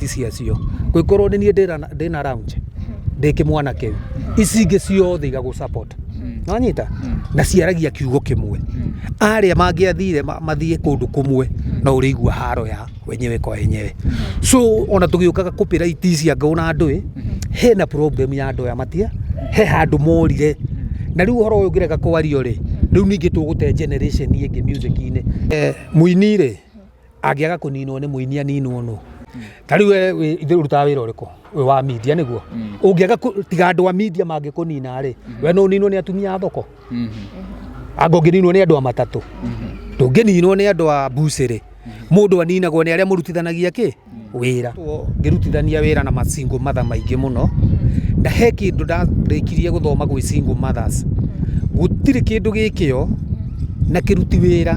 copyright ciacio. Ngũgĩkorwo nĩ niĩ ndĩna lounge ndĩ kĩmwana kĩu, ici ingĩ ciothe igagũ support. Nĩwanyita? Na ciaragia kiugo kĩmwe. Arĩa mangĩathire mathiĩ kũndũ kũmwe, no ũrĩigua haro ya wenyewe kwa wenyewe. So ona tũgĩũkaga copyright ici anga ona ndũĩ, hena problem ya andũ aya matia, he handũ morire. Na rĩu ũhoro ũyũ ũngĩrega kwario rĩ, rĩu ningĩ tũgũte generation ĩngĩ music-inĩ. Mũini rĩ, angĩaga kũninwo nĩ mũini aninwo nũ? Ta rĩu we ithuĩ ũrutaga wĩra ũrĩkũ? Ũyũ wa media nĩguo? Ũngĩaga tiga andũ a media mangĩkũnina rĩ, we no ũninwo nĩ atumia a thoko? Anga ũngĩninwo nĩ andũ a matatũ? Ndũngĩninwo nĩ andũ a mbucĩrĩ. Mũndũ aninagwo nĩ arĩa mũrutithanagia kĩ? Wĩra. Ngĩrutithania wĩra na ma single mother maingĩ mũno, na he kĩndũ ndarĩkirie gũthoma gwĩ single mothers. Gũtirĩ kĩndũ gĩ kĩo na kĩruti wĩra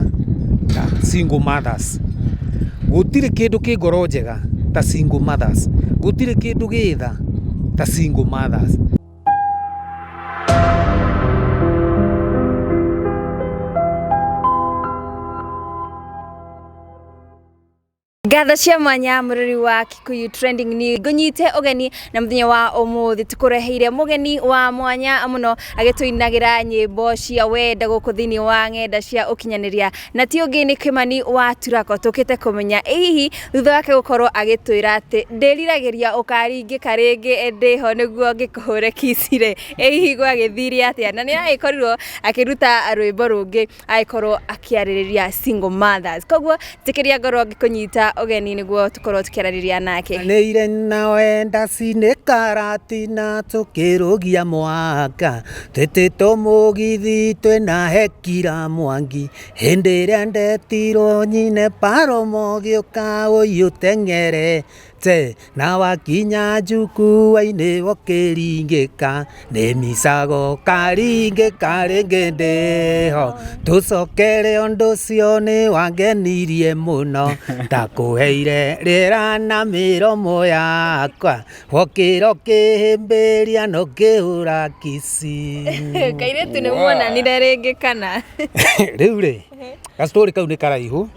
ta single mothers. Gũtirĩ kĩndũ kĩ ngoro njega ta single mothers. Gũtirĩ kĩndũ gĩ tha ta single mothers. Ngatho cia mwanya mũrori wa Kikuyu Trending News ngũnyite ũgeni na mũthenya wa ũmũthĩ tũkũreheire mũgeni wa mwanya mũno agĩtũinagĩra nyĩmbo cia wendo gũkũ thĩinĩ wa ng'enda cia ũkinyanĩria na ti ũngĩ nĩ Kĩmani wa Turako tũkĩte kũmenya ĩ hihi thutha wake gũkorwo agĩtwĩra atĩ ndĩriragĩria ũkaringĩka rĩngĩ ndĩho nĩguo ngĩkũhũre kiss rĩ, ĩ hihi gwagĩthire atĩa na nĩ agĩkorirwo akĩruta rwĩmbo rũngĩ agĩkorwo akĩarĩrĩria single mothers. Koguo njĩkĩria ngoro ngĩkũnyita ũgeni nĩguo tũkorwo tũkĩaranĩria nake. Nĩire nawe ndacinĩ karatina tũkĩrũgia mwaka twĩtĩtwo mũgithi twĩna hekira mwangi hĩndĩ ĩrĩa ndetirwo nyine paromo gĩũka ũyũ teng'erete na wakinya njukua-inĩ ũkĩringĩka nĩ micago karingĩka rĩngĩ ndĩho tũcokere ũndũ ũcio nĩ wangenirie mũno ndakũheire rĩera na mĩromo yakwa wokĩra ũkĩhĩmbĩria na ũkĩhũra kici. Kairĩtu nĩ muonanire rĩngĩ kana? Rĩu rĩ, gastory kau nĩ karaihu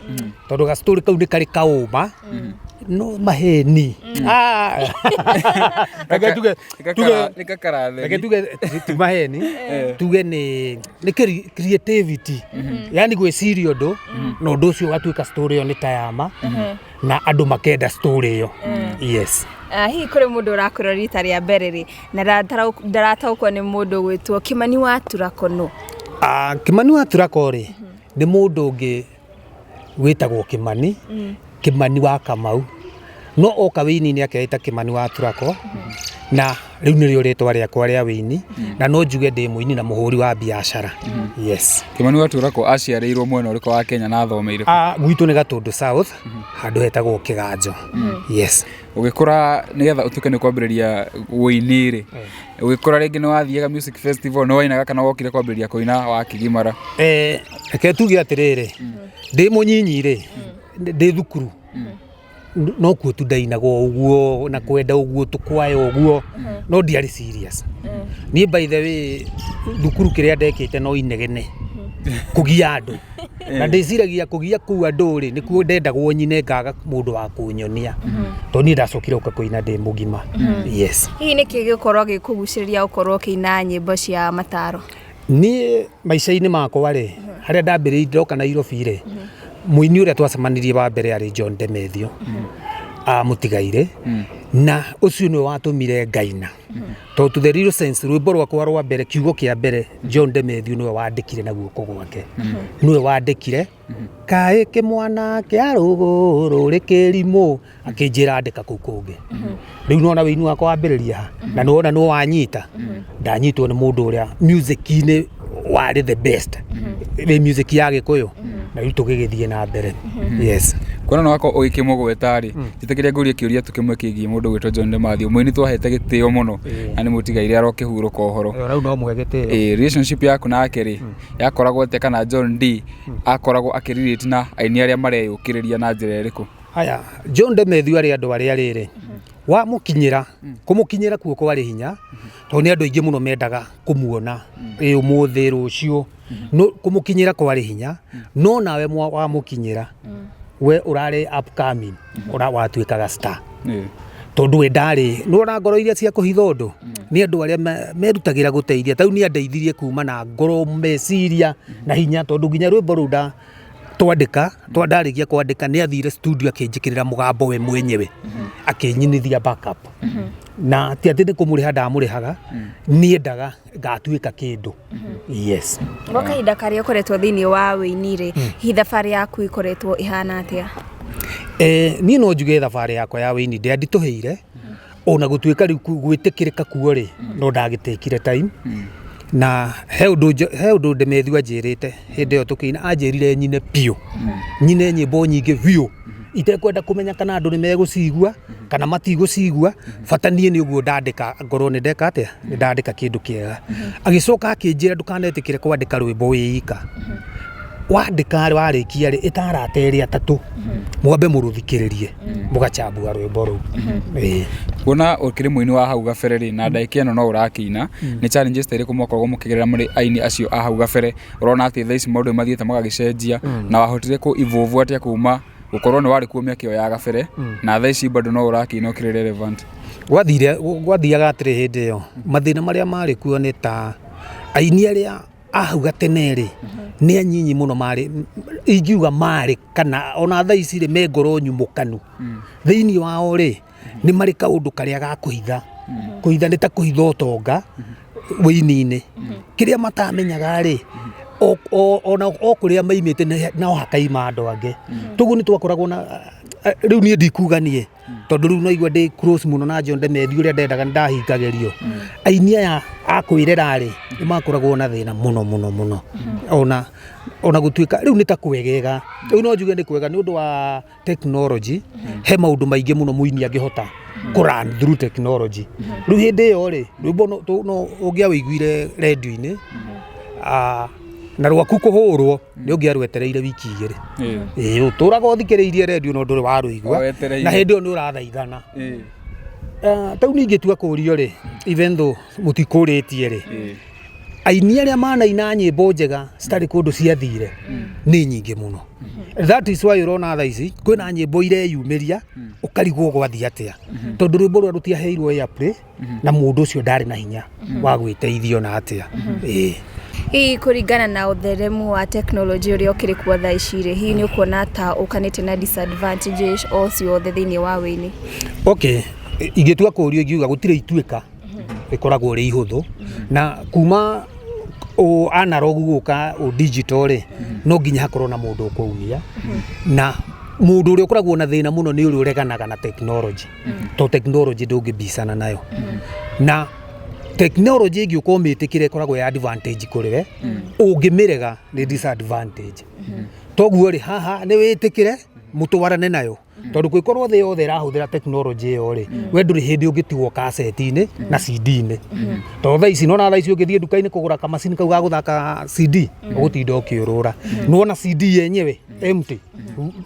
tondũ gastory kau nĩ karĩ kaũma no maheni. Ah. Reke tuge tuge reke tuge ti maheni, tuge nĩ creativity, yani gwĩciria ũndũ na ũndũ ũcio ũgatuĩka story ĩyo nĩ ta ya ma na andũ makenda story ĩyo. Yes. Hihi kũrĩ mũndũ ũrakwĩrora rita rĩa mbere rĩ na ndarataũkwo nĩ mũndũ ũgwĩtwo Kĩmani wa Turako nũ? Kĩmani wa Turako rĩ nĩ mũndũ ũngĩ wĩtagwo Kĩmani, Kĩmani wa Kamau. No oka wĩini-inĩ akeĩta Kĩmani wa Turako, na rĩu nĩrĩo rĩtwa rĩakwa rĩa wĩini, na no njuge ndĩ mũini na mũhũri wa biacara. Yes. Kĩmani wa Turako aciarĩirwo mwena ũrĩkũ wa Kenya na athomeire kũ? Gwitũ nĩ Gatũndũ South, handũ hetagwo Kĩganjo. Yes. Ũgĩkũra nĩgetha ũtuĩke nĩ kwambĩrĩria ũini rĩ, ũgĩkũra rĩngĩ nĩ wathiaga music festival, nĩ wainaga kana wokire kwambĩrĩria kũina wakĩgimara? Reke tuge atĩrĩrĩ, ndĩ mũnyinyi rĩ, ndĩ thukuru, no kuo tu ndainaga o ũguo na kwenda ũguo tũkwaya ũguo, no ndiarĩ serious. Niĩ by the way thukuru kĩrĩa ndekĩte no inegene, kũgia andũ. Na ndĩciragia kũgia kũu andũ rĩ, nĩkuo ndendagwo nyine ngaga mũndũ wa kũnyonia. Tondũ niĩ ndacokire gũka kũina ndĩ mũgima. Yes. Hihi nĩkĩ gĩgũkorwo gĩkũgucĩrĩria gũkorwo ũkĩina nyĩmbo cia mataro? Niĩ maica-inĩ makwa rĩ, harĩa ndambĩrĩirie ndoka Nairobi rĩ, mũini ũrĩa twacemanirie wa mbere arĩ John Demethio, mũtigairĩ, na ũcio nĩwe watũmire ngaina. Tondũ to the real sense, rwĩmbo rwakwa rwa mbere, kiugo kĩa mbere, John Demethio nĩwe wandĩkire na guoko gwake. Nĩwe wandĩkire, kaĩ kĩmwana kĩa rũgũrũ rĩ kĩrimũ, akĩnjĩra andĩka kũu kũngĩ. Rĩu nĩwona wĩini wakwa wambĩrĩria ha, na nĩwona nĩ wanyita, ndanyitwo nĩ mũndũ ũrĩa music-inĩ warĩ the best, wĩ music ya Gĩkũyũ, na rĩu tũgĩgĩthiĩ na mbere. Yes. Kuona nĩ wakorwo ũgĩkĩmũgweta rĩ, njĩtĩkĩria ngũrie kĩũria tu kĩmwe kĩgiĩ mũndũ ũgwĩtwo John Demathew, mũini twahete gĩtĩo mũno na nĩ mũtigaire arokĩhurũka ũhoro. Rĩu no mũhe gĩtĩo. Ĩĩ, relationship yaku nake rĩ, yakoragwo atĩa kana John D akoragwo akĩ relate na aini arĩa mareyũkĩrĩria na njĩra ĩrĩkũ? Haya, John Demethu arĩ andũ arĩa rĩrĩ, wamũkinyĩra, kũmũkinyĩra kuo kwarĩ hinya, tondũ nĩ andũ aingĩ mũno mendaga kũmuona, ĩ ũmũthĩ, rũciũ, no kũmũkinyĩra kwarĩ hinya, no nawe wamũkinyĩra, We ũrarĩ upcoming, ũra watuĩkaga star. Tondũ we ndarĩ nĩwona ngoro iria cia kũhitha ũndũ nĩ andũ arĩa merutagĩra gũteithia. Tarĩu nĩ andeithirie kuma na ngoro, meciria na hinya, tondũ nginya rwĩmbo rũu nda twandĩka ndarĩkia kwandĩka nĩ athire studio akĩnjĩkĩrĩra mũgambo we mwenyewe, akĩnyinithia backup. Na ti atĩ nĩ kũmũrĩha ndamũrĩhaga, niendaga ngatuĩka kĩndũ. Yes. Gwa kahinda karĩa ũkoretwo thĩinĩ wa wĩini rĩ, hihi thabarĩ yaku ĩkoretwo ĩhana atĩa? Niĩ no njuge thabarĩ yakwa ya wĩini ndĩanditũhĩire, ona gũtuĩka rĩu gwĩtĩkĩrĩka kuo rĩ, no ndagĩtĩkire time. Na he ũndũ Ndemethu anjĩrĩte hĩndĩ ĩyo tũkĩina, anjĩrire nyine biũ, nyine nyĩmbo nyingĩ biũ, itekwenda kũmenya kana andũ nĩ megũcigua kana matigũcigua, bata niĩ nĩ ũguo ndandĩka ngorwo nĩ ndeka atĩa, nĩ ndandĩka kĩndũ kĩega. Agĩcoka akĩnjĩra ndũkanetĩkĩre kwandĩka rwĩmbo wĩ ika, wandĩka warĩkia rĩ, ĩta arata erĩ atatũ mwambe mũrũthikĩrĩrie, mũgachambua rwĩmbo rũu. Ĩĩ. Kuona ũkĩrĩ mũini wa hau gabere rĩ, na ndagĩka ĩno no ũrakĩina, nĩ challenges ta irĩkũ mwakoragwo mũkĩgerera mũrĩ aini acio a hau gabere? Ũrona atĩ thaa ici maũndũ nĩ mathiĩte magagĩcenjia, na wahotire kũ evolve atĩa kuma gũkorwo nĩ warĩ kuo mĩaka ĩyo ya gabere, na thaa ici bado no ũrakĩina ũkĩrĩ relevant? Gwathiaga atĩrĩ, hĩndĩ ĩyo mathĩna marĩa marĩ kuo nĩ ta aini arĩa a hau gatene rĩ, nĩ anyinyi mũno marĩ, ingiuga marĩ kana ona thaa ici rĩ, me ngoro nyumũkanu. Thĩinĩ wao rĩ, nĩ marĩ kaũndũ karĩa ga kũhitha. Kũhitha nĩ ta kũhitha ũtonga wĩini-inĩ. Kĩrĩa matamenyaga rĩ, ona o kũrĩa maimĩte no hakaima andũ angĩ. Toguo nĩ twakoragwo na, rĩu niĩ ndikuga niĩ, tondũ rĩu naigua ndĩ close mũno na John Demethew, ũrĩa ndendaga nĩ ndahingagĩrio. Aini aya a kwĩrera rĩ, nĩ makoragwo na thĩna mũno mũno mũno. Ona gũtuĩka rĩu nĩ ta kwegega, rĩu no njuge nĩ kwega nĩ ũndũ wa technology, he maũndũ maingĩ mũno mũini angĩhota kũ run through technology. Rĩu hĩndĩ ĩyo rĩ, rwĩmbo no ũngĩawĩiguire rendio-inĩ na rwaku kũhũrwo, nĩ ũngĩarwetereire wiki 2. Ĩĩ, ũtũraga ũthikĩrĩirie rendio no ndũrĩ warũigua, na hĩndĩ ĩyo nĩ ũrathaithana. Tarĩu ningĩ tua kũrio rĩ, even though mũtikũrĩtie rĩ, aini arĩa manaina nyĩmbo njega citarĩ kũndũ ciathire nĩ nyingĩ mũno. That is why ũrona thaa ici kwĩna nyĩmbo ireyumĩria, ũkarigwo gwathiĩ atĩa, tondũ rwĩmbo rũrĩa rũtiaheirwo airplay na mũndũ ũcio ndarĩ na hinya wa gwĩteithia ona atĩa. Ĩĩ. Hihi kũringana na ũtheremu wa tekinoronjĩ ũrĩa ũkĩrĩ kuo thaa ici rĩ, hihi nĩ ũkuona ta ũkanĩte na disadvantages o ciothe thĩinĩ wa wĩini? Okay, ingĩtua kũrio ingiuga gũtirĩ ituĩka rĩkoragwo rĩ ihũthũ, na kuma o analog gũka o digital rĩ, no nginya hakorwo na mũndũ ũkũumia, na mũndũ ũrĩa ũkoragwo na thĩna mũno nĩ ũrĩa ũreganaga na technology, to technology ndũngĩbicana nayo, na technology ĩngĩũka ũmĩtĩkĩre ĩkoragwo ya advantage kũrĩ we, ũngĩmĩrega nĩ disadvantage. Toguo rĩ, haha nĩ wĩtĩkĩre mũtwarane nayo, tondũ gwĩkorwo thĩ yothe ĩrahũthĩra technology ĩyo rĩ, we ndũrĩ hĩndĩ ũngĩtigwo kaseti-inĩ na CD-inĩ, tondũ thaa ici nona thaa ici ũngĩthiĩ nduka-inĩ kũgũra kamacini kau ga gũthaka CD, ũgũtinda ũkĩũrũra nĩwona CD yenyewe empty,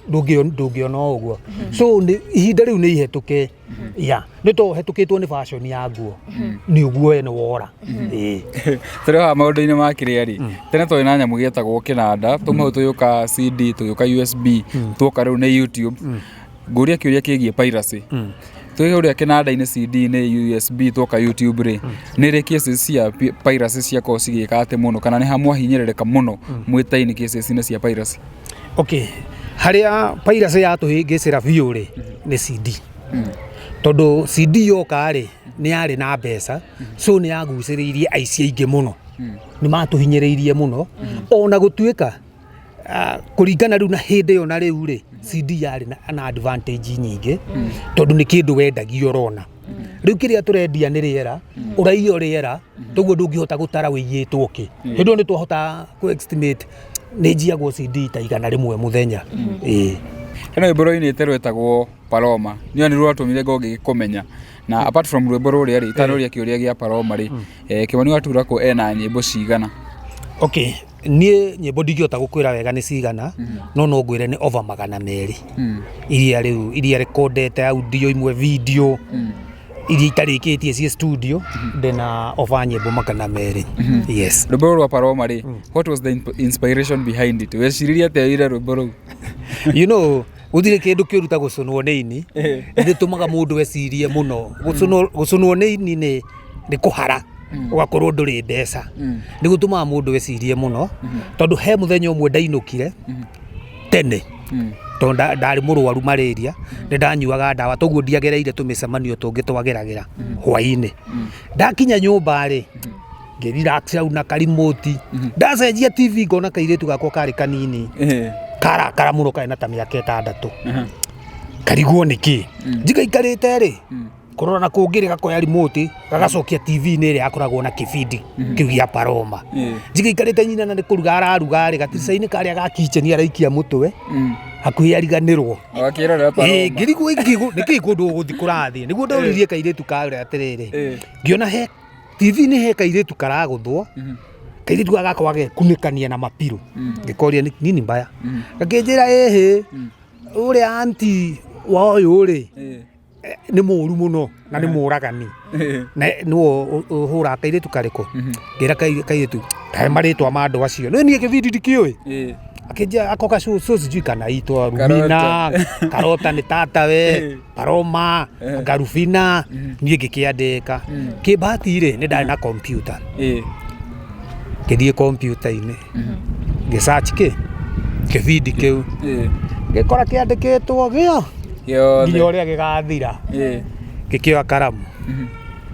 ndũngĩona o ũguo. So nĩ ihinda rĩu nĩ ihĩtũke ya nĩ to ũhetũkĩtwo nĩ fashion ya nguo, nĩ ũguo we nĩ wora. Ĩĩ. Tũrĩ haha maũndũ-inĩ ma kĩrĩa rĩ, tene twarĩ na nyamũ gĩetagwo kĩnanda, tuma hau tũgĩũka CD, tũgĩũka USB, tuoka rĩu nĩ YouTube. Ngũria kĩũria kĩgiĩ piracy. Twĩ ũrĩa kĩnanda-inĩ, CD-inĩ, USB, tuoka YouTube rĩ, nĩ rĩ cases cia piracy ciakorwo cigĩka atĩ mũno, kana nĩ ha mwahinyĩrĩrĩka mũno mwĩta-inĩ cases-inĩ cia piracy? Okay, harĩa piracy yatũhĩngĩcĩra biũ rĩ, nĩ CD, tondũ CD yoka rĩ, nĩ yarĩ na mbeca, so nĩ yagucĩrĩirie aici aingĩ mũno, nĩ matũhinyĩrĩirie mũno. Ona gũtuĩka kũringana rĩu na hĩndĩ ĩyo na rĩu rĩ, CD yarĩ na advantage nyingĩ, tondũ nĩ kĩndũ wendagia ũrona. Rĩu kĩrĩa tũrendia nĩ rĩera, ũraiywo rĩera, toguo ndũngĩhota gũtara wĩiyĩtwo kĩ. Hĩndĩ ĩyo nĩ twahota kũ estimate nĩ njiagwo CD ta 100 mũthenya. Ĩĩ. Hena rwĩmbo rũinĩte rwetagwo Paloma, nĩyo nĩ rwatũmire ngorwo ngĩkũmenya. Na apart from rwĩmbo rũrĩa rĩ, itanũria kĩũria gĩa Paloma rĩ, Kĩmani wa Turakũ ena nyĩmbo cigana? Okay, niĩ nyĩmbo ndingĩhota gũkwĩra wega nĩ cigana, no ngwĩre nĩ over 200 iria rĩu iria rekondete audio, imwe video, iria itarĩkĩtie ciĩ studio. Ndĩna over nyĩmbo 200, yes. Rwĩmbo rũrũ rwa Paloma rĩ, what was the inspiration behind it? Weciririe atĩa wĩire rwĩmbo rũu? You know, Gũtirĩ kĩndũ kĩũru ta gũcũnwo nĩ ini. Nĩ tũmaga mũndũ ecirie mũno. Gũcũnwo nĩ ini nĩ kũhara ũgakorwo ndũrĩ mbeca. Nĩ gũtũmaga mũndũ ecirie mũno, tondũ he mũthenya ũmwe ndainũkire tene, tondũ ndarĩ mũrwaru malaria, nĩ ndanyuaga ndawa, toguo ndiagereire tũmĩcemanio tũngĩ twageragĩra hwainĩ. Ndakinya nyũmba rĩ, ngĩ relax hau na karimoti, ndacenjia TV ngona kairĩtu gakwa karĩ kanini, karakara mũno, karĩ na ta mĩaka 6, karigwo nĩkĩ njigaikarĩte rĩ kũrora na kũngĩ rĩ, gakoya remote gagacokia TV-inĩ ĩrĩa yakoragwo na kĩbindi kĩu gĩa Paloma. Njigaikarĩte, nyina na nĩ kũruga araruga rĩ, gatirica-inĩ karĩa ga kitchen araikia mũtwe hakuhĩ ariganĩrwo. Agakĩrorera Paloma. Ngĩrigwo nĩkĩ kũndũ gũgũthiĩ kũrathiĩ, nĩguo ndoririe kairĩtu karĩa atĩrĩrĩ, ngĩona he TV-inĩ he kairĩtu karagũthwo, kairĩtu gaka gakwa gekunĩkania na mapirũ. Ngĩkoria, "Nini mbaya?" Gakĩnjĩra, "Ĩhĩ, ũrĩa anti wa ũyũ rĩ nĩ mũru mũno na nĩ mũragani na nĩwe ũhũraga kairĩtu karĩkũ." Ngĩra kairĩtu kahe marĩtwa ma andũ acio, nĩ niĩ kĩbindi ndikĩũĩ. Akĩnjĩra ako gacũcũ sijui kanaitwa Rumina, Karota nĩ tatawe, Paroma, Garubina. Niĩ ngĩkĩandĩka. Kĩbahati rĩ, nĩ ndarĩ na kompiuta. Ngĩthiĩ kompiuta-inĩ, ngĩ search kĩ kĩbindi kĩu, ngĩkora kĩandĩkĩtwo gĩo Gĩothe. nginya ũrĩa gĩgathira. Ngĩkĩoya karamu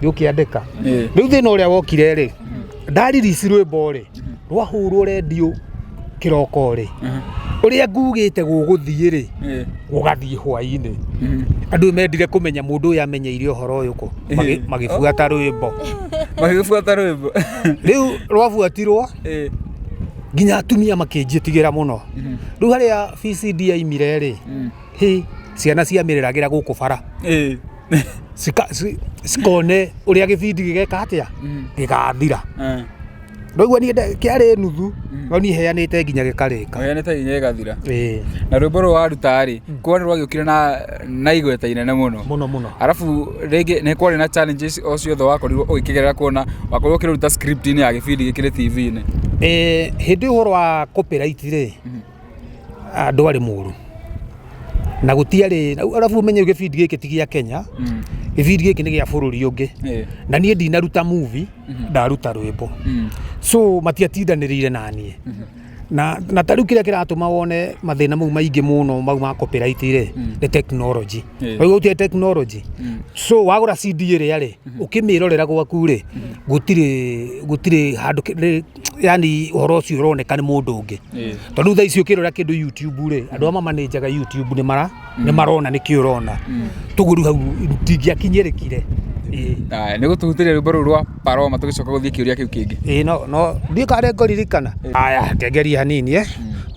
ngĩũkĩandĩka. Rĩu thĩna ũrĩa wokire rĩ, ndaririci rwĩmbo rĩ, rwahũrwo rendio kĩroko rĩ, ũrĩa ngugĩte gũgũthiĩ rĩ, gũgathiĩ hwainĩ. Andũ mendire kũmenya mũndũ ũyũ amenyeire ũhoro ũyũ kũ. Magĩbuata rwĩmbo. Magĩbuata rwĩmbo. Rĩu rwabuatirwo nginya atumia makĩnjĩtigĩra mũno. Rĩu harĩa VCD yaimire rĩ, hĩ, ciana ciamĩrĩragĩra gũkũ bara, cikone ũrĩa gĩbindi gĩgeka atĩa, gĩgathira. Ndaigua niĩ kĩarĩ nuthu, no niĩ heanĩte nginya gĩkarĩka. Ũheanĩte nginya gĩgathira. Ĩĩ. Na rwĩmbo rũrũ waruta rĩ, kuona rwagĩũkire na igweta inene mũno. Mũno mũno. Arabu rĩngĩ nĩ kwarĩ na challenges o ciothe wakorirwo ũgĩkĩgerera kuona wakorirwo ũkĩruta script-inĩ ya gĩbindi gĩkĩrĩ TV-inĩ? Hĩndĩ ĩyo ũhoro wa copyright rĩ, ndwarĩ mũru na gũtiarĩ. Arabu ũmenye gĩbindi gĩkĩ ti gĩa Kenya, gĩbindi gĩkĩ nĩ gĩa bũrũri ũngĩ, na niĩ ndinaruta movie, ndaruta rwĩmbo, so matiatindanĩrĩire na niĩ. Na ta rĩu kĩrĩa kĩratũma wone mathĩna mau maingĩ mũno mau ma copyright rĩ, nĩ technology. Rĩu gũtirĩ technology, so wagũra CD ĩrĩa rĩ, ũkĩmĩrorera gwaku rĩ, gũtirĩ handũ yani ũhoro ũcio ũroneka nĩ mũndũ ũngĩ, tondũ thaa ici ũkĩrora kĩndũ YouTube rĩ, andũ arĩa mamanĩnjaga YouTube nĩ marona nĩkĩ ũrona. Toguo rĩu hau ndingĩakinyĩrĩkire. Ĩĩ. Aya, nĩ gũtũhutĩria rwĩmbo rũu rwa Paloma tũgĩcoka gũthiĩ kĩũria kĩu kĩngĩ. Ĩĩ, no ndiũ karĩa ngũririkana. Aya, ngengeria hanini.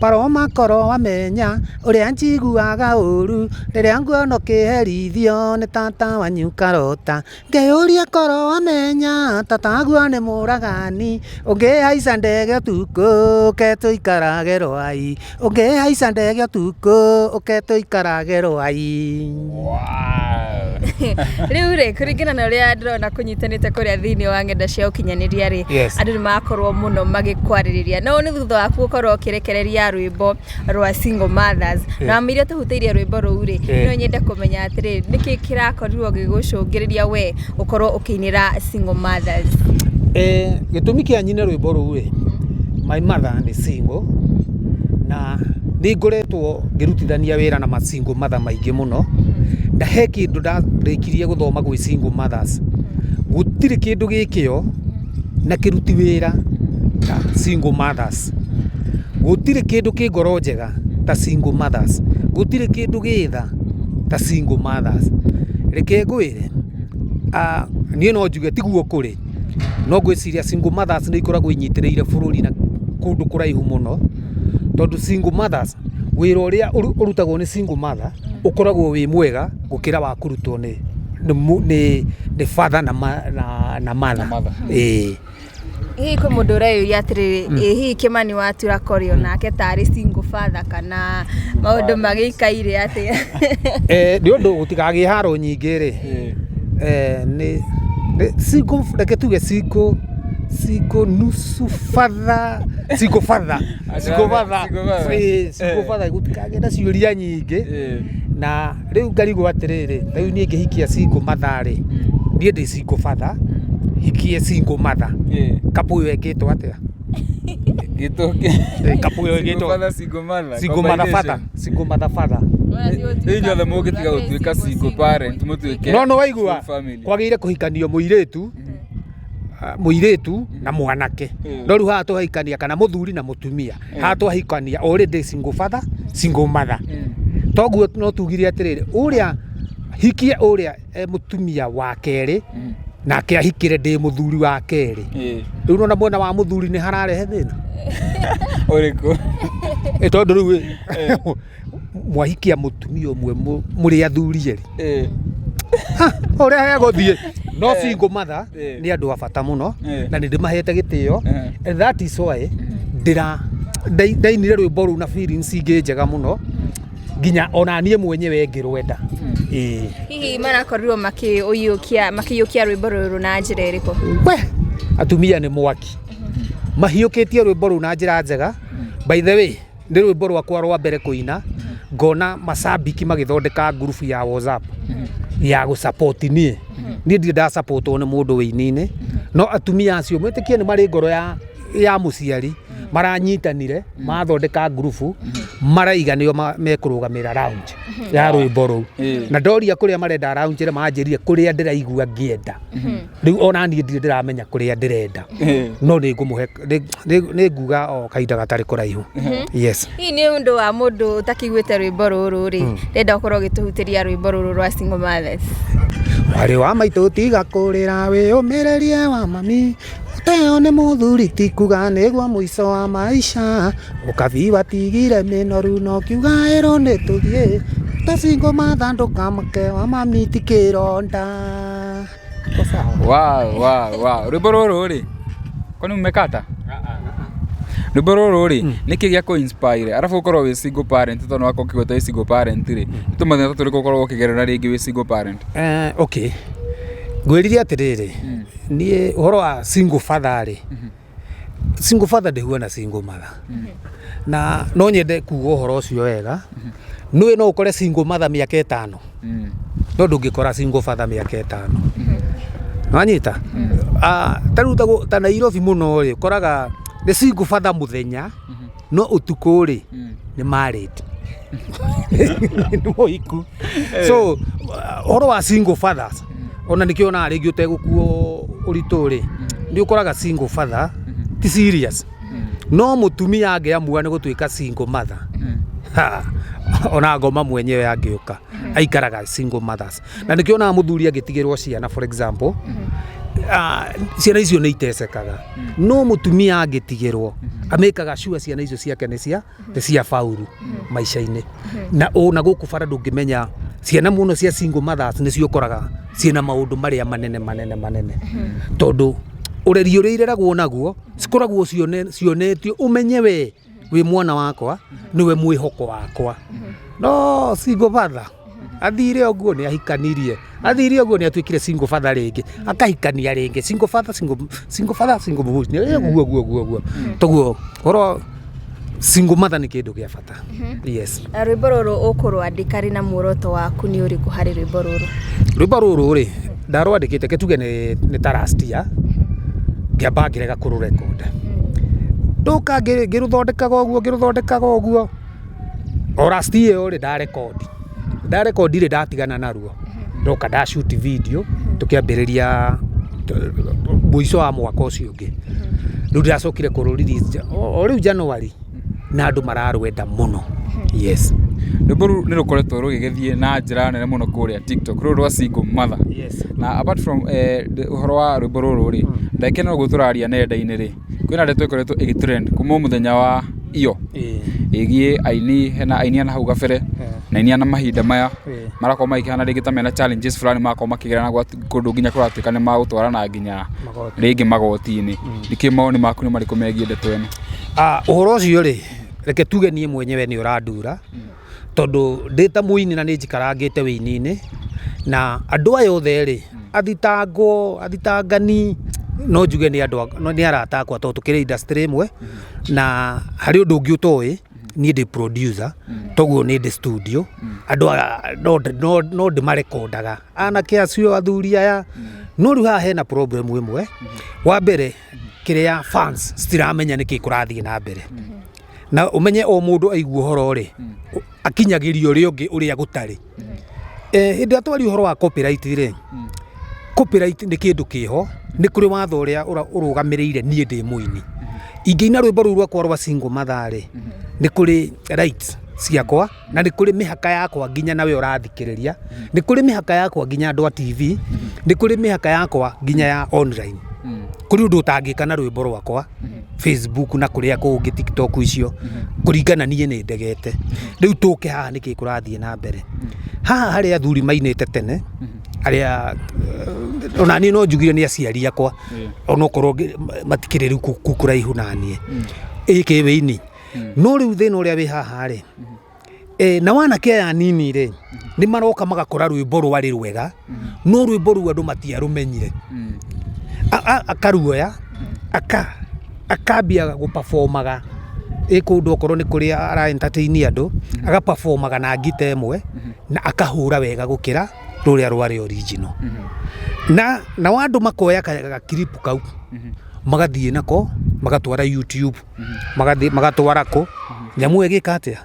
Paloma, korwo wamenya ũrĩa njiguaga ũru rĩrĩa nguona ũkĩherithio nĩ tata wanyu Karota, ngeyũria, korwo wamenya tataguo nĩ mũragani, ũngĩhaica ndege ũtukũ ũke tũikarage rwai, ũngĩhaica ndege ũtukũ ũke tũikarage rwai. Rĩu rĩ, kũringana na ũrĩa ndĩrona kũnyitanĩte kũrĩa thĩinĩ wa ng'enda cia ũkinyanĩria rĩ, andũ nĩ makorwo mũno magĩkwarĩrĩria, no nĩ thutha waku gũkorwo ũkĩrekereria rwĩmbo rwa Single Mothers, na mĩiria tũhutĩirie rwĩmbo rũu rĩ, no nyende kũmenya atĩrĩrĩ, nĩkĩ kĩrakorirwo gĩgũcũngĩrĩria we ũkorwo ũkĩinĩra Single Mothers? Gĩtũmi kĩa nyine rwĩmbo rũu rĩ, my mother nĩ single, na nĩ ngoretwo ngĩrutithania wĩra na ma single mother maingĩ mũno, na he kĩndũ ndarĩkirie gũthoma gwĩ single mothers: gũtirĩ kĩndũ gĩkĩo na kĩruti wĩra ta single mothers, gũtirĩ kĩndũ kĩ ngoro njega ta single mothers, gũtirĩ kĩndũ gĩtha ta single mothers. Reke ngwĩre, niĩ no njuge tiguo kũrĩ, no ngwĩciria single mothers nĩ ikoragwo inyitĩrĩire bũrũri na kũndũ kũraihu mũno, tondũ single mothers, wĩra ũrĩa ũrutagwo nĩ single mother ũkoragwo wĩ mwega gũkĩra wa kũrutwo nĩ father na mother. Mother. Ĩĩ. Hihi kwĩ mũndũ ũreyũria atĩrĩrĩ, ĩ hihi Kĩmani Watura Korio nake tarĩ single father, kana maũndũ magĩikaire atĩa? Nĩ ũndũ gũtikagĩe haro nyingĩ rĩ, nĩ single, reke tuge single. Single nusu father, single father, single father, Single father. Ĩĩ, single Eh. father, gũtikagĩe na ciũria nyingĩ. Eh. Na rĩu ngarigwo atĩrĩrĩ, rĩu niĩ ngĩhikia single mother rĩ, niĩ ndĩ single father, hikie single mother, Eh. couple ĩyo ĩngĩtwo atĩa? Gĩtũke. Eh, couple ĩyo Single ĩngĩtwo father, single mother. single mother father, Combination. single mother father. Rĩu inyuothe mũngĩtiga gũtuĩka single parent mũtuĩke No nĩ waigua full family. kwagĩrĩire kũhikanio mũirĩtu, ah, mũirĩtu na mwanake. No rĩu haha twahikania kana mũthuri na mũtumia, haha twahikania already single father, single mother. Toguo no tugire atĩrĩrĩ, ũrĩa hikie ũrĩa e mũtumia wa kerĩ, nake ahikire ndĩ mũthuri wa kerĩ. Rĩu nona mwena wa mũthuri nĩ hararehe thĩna. Ũrĩkũ? Ĩ tondũ rĩu ĩ, mwahikia mũtumia ũmwe mũrĩ athuri erĩ, ũrĩa hegũthiĩ. No single mother nĩ andũ a bata mũno, na nĩ ndĩmahete gĩtĩo. And that is why ndĩra ndainire rwĩmbo rũu na feelings ingĩ njega mũno, nginya ona niĩ mwenyewe ngĩrwenda. Ĩĩ. Hihi marakorirwo makĩũiyũkia makĩiyũkia rwĩmbo rũrũ na njĩra ĩrĩkũ? We atumia nĩ mwaki, mahiũkĩtie rwĩmbo rũu na njĩra njega. By the way, nĩ rwĩmbo rwakwa rwa mbere kũina ngona macambiki magĩthondeka ngurubu ya WhatsApp ya gũsupport niĩ. Niĩ ndirĩ ndasupportwo nĩ mũndũ wĩini-inĩ, no atumia acio mwĩtĩkie nĩ marĩ ngoro ya mũciari, maranyitanire mathondeka ngurubu, maraiga nĩo mekũrũgamĩrĩra lounge ya rwĩmbo rũu. Na ndoria kũrĩa marenda lounge rĩ, manjĩrire kũrĩa ndĩraigua ngĩenda. Rĩu ona niĩ ndirĩ ndĩramenya kũrĩa ndĩrenda, no nĩ ngũmũhe, nĩ nguga o kahinda gatarĩ kũraihu. Yes. Hihi nĩ ũndũ wa mũndũ ũtakĩiguĩte rwĩmbo rũrũ rĩ, ndĩrenda ũkorwo ũgĩtũhutĩria rwĩmbo rũrũ rwa single mothers. Mwarĩ wa maitũ tiga kũrĩra, wĩyũmĩrĩrie wa mami, ũteo nĩ mũthuri ti kuga nĩguo mũico wa maisha, ũkabi watigire mĩnoru no kiuga ĩrwo nĩ tũthiĩ, ta single mother ndũkamake wa mami ti kĩronda. Iko sawa? Wow, wow, wow. Rwĩmbo rũrũ rĩ, kwani mmekata? Rwĩmbo rũrũ rĩ, nĩkĩ gĩa kũ inspire arabu ũkorwo wĩ single parent, tondũ wakorwo ũkĩgweta wĩ single parent rĩ, nĩ tũmathĩna ta tũrĩkũ ũkoragwo ũkĩgerera rĩngĩ wĩ single parent? Okay, ngwĩrire atĩrĩrĩ, niĩ ũhoro wa single father rĩ, single father ndĩhuana single mother, na no nyende kuga ũhoro ũcio wega. Nĩũĩ no ũkore single mother mĩaka 5, no ndũngĩkora single father mĩaka 5. Nĩwanyita? Ta rĩu ta Nairobi mũno rĩ, ũkoraga nĩ single father mũthenya, no ũtukũ rĩ nĩ married, nĩ mũhiku. So ũhoro wa single fathers, ona nĩkĩo onaga rĩngĩ ũtegũkuo ũritũ rĩ, nĩ ũkoraga single father ti serious, no mũtumia angĩamua nĩ gũtuĩka single mother, ha, ona ngoma mwenyewe angĩũka aikaraga single mothers. Na nĩkĩo onaga mũthuri angĩtigĩrwo ciana, for example, ciana icio nĩ itecekaga, no mũtumia angĩtigĩrwo amĩkaga sure ciana icio ciake nĩ cia faulu maica-inĩ. Na ona gũkũ bara ndũngĩmenya ciana mũno cia single mothers nĩcio ũkoraga ciĩna maũndũ marĩa manene manene manene, tondũ ũreri ũrĩa ireragwo naguo cikoragwo cionetio ũmenye we wĩ mwana wakwa, nĩwe mwĩhoko wakwa. No single father athire ũguo nĩ ahikanirie, athire ũguo nĩ atuĩkire single father rĩngĩ, akahikania rĩngĩ, single father, single, single father, single ũguo ũguo ũguo ũguo. Toguo ũhoro single mother nĩ kĩndũ gĩa bata. Yes. Na rwĩmbo rũrũ ũkũrwandĩka rĩ, na muoroto waku nĩ ũrĩkũ harĩ rwĩmbo rũrũ? Rwĩmbo rũrũ rĩ, ndarwandĩkĩte kĩtuge nĩ ta last year, ngĩamba ngĩrega kũrũrekondi, ndoka ngĩrũthondekaga ũguo, ngĩrũthondekaga ũguo, o last year ĩyo rĩ, ndarekondi, ndarekondi rĩ, ndatigana naruo, ndoka nda shoot video, tũkĩambĩrĩria mũico wa mwaka ũcio ũngĩ. Rĩu ndĩracokire kũrũ release o rĩu January, na andũ mararwenda mũno. Yes. Rwĩmbo rũu nĩ rũkoretwo rũgĩgĩthiĩ na njĩra nene mũno kũrĩa TikTok, rũrũ rwa single mother. Yes. Na apart from ũhoro wa rwĩmbo rũrũ rĩ, ndagĩka ĩno ũguo tũraria nenda-inĩ rĩ, kwĩna ndeto ĩkoretwo ĩgĩtrend kuma mũthenya wa iyo ĩgiĩ aini, hena aini a na hau gabere na aini a na mahinda maya marakorwo magĩkĩhana rĩngĩ ta mena challenges fulani marakorwo makĩgerera kũndũ nginya kũratuĩka nĩ magũtwarana nginya rĩngĩ magoti-inĩ. Nĩkĩ mawoni maku nĩ marĩkũ megiĩ ndeto ĩno? Ũhoro ũcio rĩ, reke tuge niĩ mwenyewe nĩ ũrandura, tondũ ndĩ ta mũini na nĩ njikarangĩte wĩini-inĩ, na andũ aya othe rĩ, athitangwo, athitangani No njuge nĩ andũ nĩ arata akwa tondũ tũkĩrĩ industry ĩmwe, na harĩ ũndũ ũngĩ ũtoĩ, niĩ ndĩ producer, toguo nĩ ndĩ studio, andũ aya no ndĩmarekondaga anake acio, athuri aya. No rĩu haha hena problem ĩmwe. Wa mbere, kĩrĩa fans citiramenya nĩkĩ kũrathiĩ na mbere, na ũmenye o mũndũ aigua ũhoro rĩ, akinyagĩria ũrĩa ũngĩ ũrĩa gũtarĩ. Hĩndĩ ĩrĩa twaria ũhoro wa copyright rĩ, copyright nĩ kĩndũ kĩho, nĩ kũrĩ watho ũrĩa ũrũgamĩrĩire. Niĩ ndĩ mũini, ingĩina rwĩmbo rũu rwakwa rwa single mother rĩ, nĩ kũrĩ rights ciakwa na nĩ kũrĩ mĩhaka yakwa nginya nawe ũrathikĩrĩria, nĩ kũrĩ mĩhaka yakwa nginya andũ a TV, nĩ kũrĩ mĩhaka yakwa nginya ya online. Kũrĩ ũndũ ũtangĩka na rwĩmbo rwakwa Facebook na kũrĩa kũngĩ, TikTok icio, kũringana niĩ nĩ ndegete. Rĩu tũke haha, nĩkĩ kũrathiĩ na mbere haha? Harĩ athuri mainĩte tene arĩa ona niĩ no njugire nĩ aciari akwa, onokorwo matikĩrĩ rĩu kũraihu na niĩ ĩkĩ wĩini. No rĩu thĩna ũrĩa wĩ haha rĩ, na wanake aya nini rĩ, nĩ maroka magakora rwĩmbo rwarĩ rwega, no rwĩmbo rũu andũ matiarũmenyire. Akaruoya akambia gũperformaga ĩ kũndũ, okorwo nĩ kũrĩa ara entertain andũ, agaperformaga na ngita ĩmwe na akahũra wega gũkĩra rũrĩa rwarĩ original, na nao andũ makoya gakiripu kau, magathiĩ nako, magatwara YouTube, magathiĩ magatwara kũ nyamũ ĩyo ĩgĩka atĩa.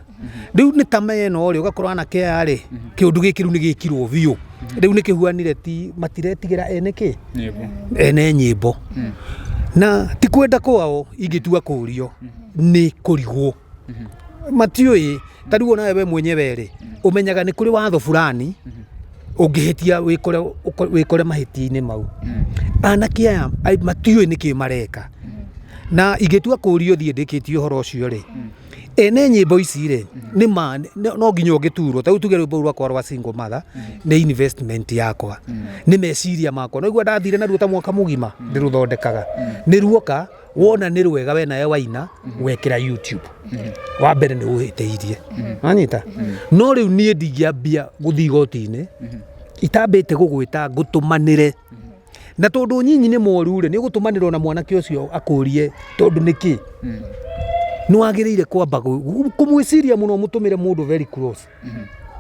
Rĩu nĩ ta meno rĩ, ũgakora anake aya rĩ, kĩũndũ gĩkĩ rĩu nĩ gĩkirwo biũ, rĩu nĩ kĩhuanire, ti matiretigĩra ene kĩ Nyĩmbo. Ene nyĩmbo, na ti kwenda kwao. Ingĩtua kũrio nĩ kũrigwo, matiũĩ. Ta rĩu onawe we mwenyewe rĩ, ũmenyaga nĩ kũrĩ watho fulani ũngĩhĩtia wĩkore mahĩtia-inĩ mau. Anake aya matiũĩ nĩkĩ mareka, na ingĩtua kũrio thiĩ ndĩkĩtie ũhoro ũcio rĩ, ene nyĩmbo ici rĩ, nĩ ma no nginya ũngĩturwo. Ta rĩu tuge rwĩmbo rũu rwakwa rwa single mother nĩ investment yakwa, nĩ meciria makwa. No igua ndathire naruo ta mwaka mũgima ndĩrũthondekaga, nĩ ruoka wona nĩ rwega, we nawe waina wekĩra YouTube, wa mbere nĩ ũhĩtĩirie, wanyita. No rĩu niĩ ndingĩambia gũthiĩ igoti-inĩ itambĩte gũgwĩta ngũtũmanĩre, na tondũ nyinyi nĩ moru rĩ, nĩ ũgũtũmanĩrwo na mwanake ũcio akũrie tondũ nĩkĩ nĩ wagĩrĩire kwamba kũmwĩciria mũno, mũtũmĩre mũndũ very close,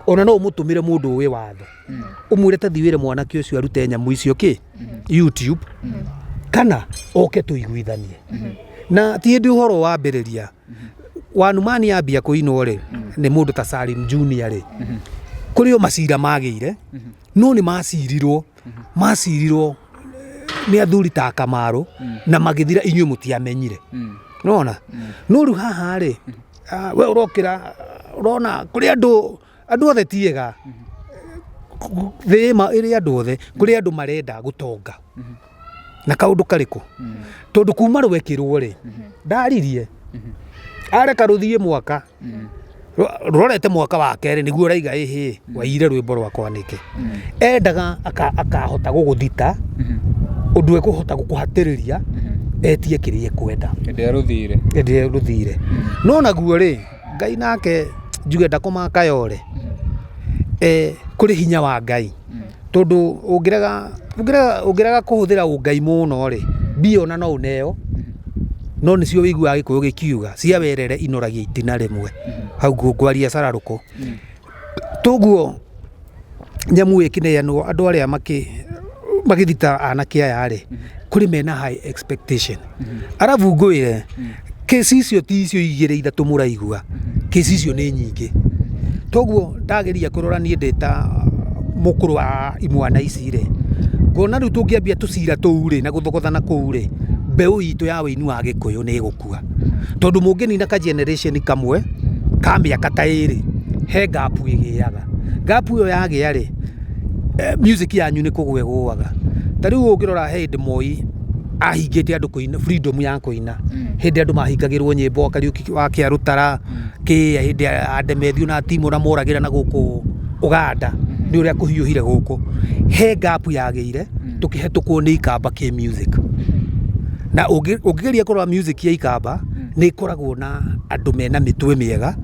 ona no ũmũtũmĩre mũndũ ũĩ watho, ũmwĩre ta thiĩ wĩre mwanake ũcio arute nyamũ icio kĩ YouTube kana oke tũiguithanie. Na ti hĩndĩ ũhoro wambĩrĩria Wanumani yambia kũinwo rĩ, nĩ mũndũ ta Salim Junior rĩ, kũrĩ o macira magĩire, no nĩ macirirwo nĩ athuri ta Kamaru na magĩthira, inyuĩ mũtiamenyire. Nona no rĩu haha rĩ, we ũrokĩra ũrona kũrĩ andũ othe tiega thĩ ĩma ĩrĩ andũ othe, kũrĩ andũ marenda gũtonga na kaũndũ karĩkũ, tondũ kuma rwekĩrwo rĩ, ndaririe areka rũthiĩ mwaka rũrorete mwaka wa kerĩ nĩguo ũraiga ĩhĩ waire rwĩmbo rwakwa nĩkĩ. Endaga akahota gũgũthita ũndũ ekũhota gũkũhatĩrĩria etie kĩrĩa ekwenda. Hĩndĩ ĩrĩa rũthire. Hĩndĩ ĩrĩa rũthire. No naguo rĩ, Ngai nake njuge ndakũmaka yore, kũrĩ hinya wa Ngai, tondũ ũngĩrega kũhũthĩra ũngai mũno rĩ, mbia ona no ũneo, no nĩcio wĩiguaga Gĩkũyũ gĩkiuga cia werere inoragia itina rĩmwe. Hau ngwaria cararũkũ toguo nyamũ ĩkĩneanwo andũ arĩa magĩthita anake aya rĩ, kũrĩ mena high expectation. Arabu ngwĩre kesi icio ti icio igĩrĩ ithatũ mũraigua, kesi icio nĩ nyingĩ. Toguo ndageria kũrora niĩ ndĩ ta mũkũrũ wa imwana ici rĩ, ngona rĩu tũngĩambia tũcira tũu rĩ na gũthogothana kũu rĩ, mbeũ itũ ya wĩini wa Gĩkũyũ nĩ ĩgũkua, tondũ mũngĩnina ka generation kamwe ka mĩaka ta ĩrĩ, he gap ĩgĩaga. Gap ĩyo yagĩa rĩ, music yanyu nĩ kũgwa ĩgũaga. Ta rĩu ũngĩrora he hĩndĩ Moi ahingĩte andũ kũina, freedom ya kũina, hĩndĩ andũ mahingagĩrwo nyĩmbo, Kariũki wa Kĩarũtara kĩ hĩndĩ ya Demethiũ na Timo na moragĩra na gũkũ Ũganda nĩ ũrĩa kũhiũhire gũkũ, he gap yagĩire tũkĩhetũkwo nĩ Ikamba kĩ music. Na ũngĩgeria kũrora music ya Ikamba nĩ ĩkoragwo na andũ mena mĩtwe mĩega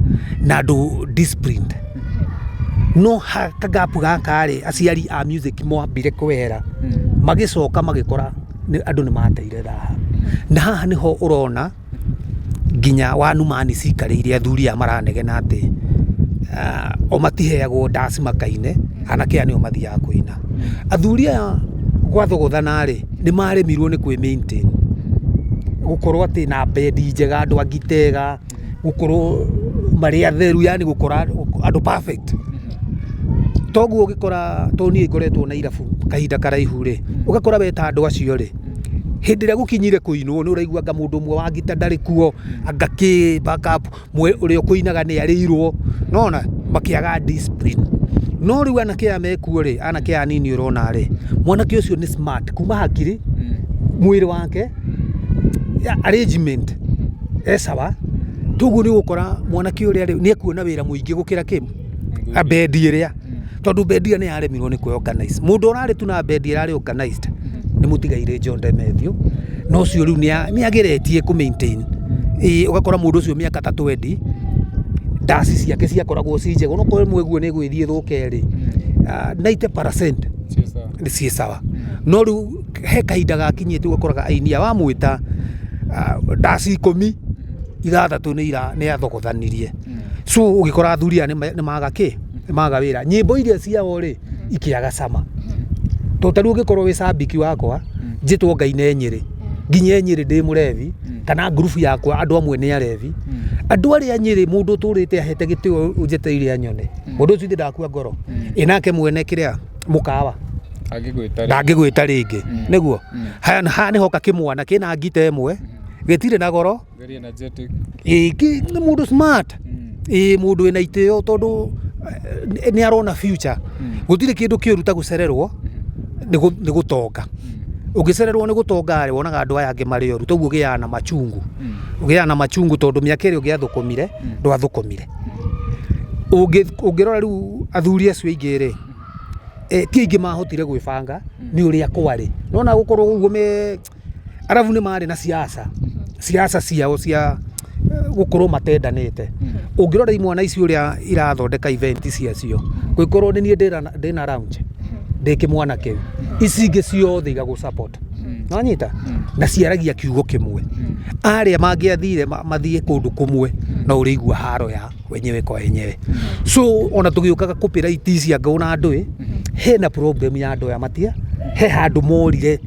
na andũ disciplined, no kagapu gaka rĩ, aciari a music mwambire kwehera, magĩcoka magĩkora. Andũ nĩ mateire raha, na haha nĩho ũrona nginya wanumani cikarĩire athuri aya maranegena atĩ o matiheagwo ndaci makaine, anake aya nĩo mathiaga kũina. Athuri aya gwathogothana rĩ, nĩ maremirwo nĩ kwĩ maintain, gũkorwo atĩ na bendi njega, andũ a ngita ega, gũkorwo marĩ atheru, yani gũkora andũ perfect. Toguo ũgĩkora, tondũ niĩ ngoretwo na irabu kahinda karaihu rĩ, ũgakora weta andũ acio rĩ, hĩndĩ ĩrĩa gũkinyire kũinwo nĩ ũraigua anga mũndũ ũmwe wa ngita ndarĩ kuo, anga kĩ back up, ũrĩa ũkũinaga nĩ arĩirwo, nĩwona makĩaga discipline. No rĩu anake aya mekuo rĩ, anake aya anini ũrona rĩ, mwanake ũcio nĩ smart kuma hakiri, mwĩrĩ wake, arrangement e sawa, toguo nĩ ũgũkora mwanake ũrĩa rĩ, nĩ ekuona wĩra mũingĩ gũkĩra kĩ, bendi ĩrĩa, tondũ bendi ĩrĩa nĩ yaremirwo nĩ kwĩ organize. Mũndũ ũrarĩ tu na bendi ĩrarĩ organized nĩ mũtigairĩ John Demethiũ, na ũcio rĩu nĩ ageretie kũ maintain. Ĩĩ ũgakora mũndũ ũcio mĩaka ta twendi, ndaci ciake ciakoragwo ci njega, onokorwo ĩmwe ũguo nĩ ĩgũgĩthiĩ ĩthũke rĩ, 90% nĩ ciĩ sawa. No rĩu he kahinda gakinyĩte ũgakoraga aini aya wamwĩta ndaci 16 nĩ athogothanirie. So ũgĩkora athuri aya nĩ maga kĩ? Nĩ maga wĩra. Nyĩmbo iria ciao rĩ, ikĩaga cama. Tondũ ta rĩu ũngĩkorwo wĩ cambĩki wakwa, njĩtwo ngaine Nyĩrĩ, nginye Nyĩrĩ ndĩ mũrebi, kana ngurubu yakwa andũ amwe nĩ arebi, andũ arĩa Nyĩrĩ mũndũ ũtũrĩte ahete gĩtĩo ũnjetereire anyone, mũndũ ũcio ithe ndakua ngoro. Ĩ nake mwene kĩrĩa mũkawa ndangĩgwĩta rĩngĩ, nĩguo? Haha nĩ hoka kĩmwana kĩna ngita ĩmwe, gĩtirĩ na goro. Very energetic. Ĩĩ nĩ mũndũ smart. Ĩĩ mũndũ wĩna itĩo tondũ nĩ arona future. Gũtirĩ kĩndũ kĩũru ta gũcererwo nĩ gũtonga. Ũngĩcererwo nĩ gũtonga rĩ, wonaga andũ aya angĩ marĩ oru, toguo ũgĩaga na machungu. Ũgĩaga na machungu tondũ mĩaka ĩrĩa ũngĩathũkũmire, ndwathũkũmire. Ũngĩrora rĩu athuri acio aingĩ rĩ, ti aingĩ mahotire gwĩbanga nĩ ũrĩa kwarĩ. Nĩwona gũkorwo ũguo me arabu nĩ marĩ na siasa, siasa ciao cia gũkorwo matendanĩte. Ũngĩrora imwana ici ũrĩa irathondeka event ciacio, ngũgĩkorwo nĩ niĩ ndĩna lounge ndĩ kĩmwana kĩu, ici ingĩ ciothe igagũ support. Nĩwanyita? Na ciaragia kiugo kĩmwe. Arĩa mangĩathire mathiĩ kũndũ kũmwe no ũrĩigua haro ya wenyewe kwa wenyewe. So ona tũgĩũkaga copyright ici anga ona ndũĩ, hena problem ya andũ aya matia, he handũ morire.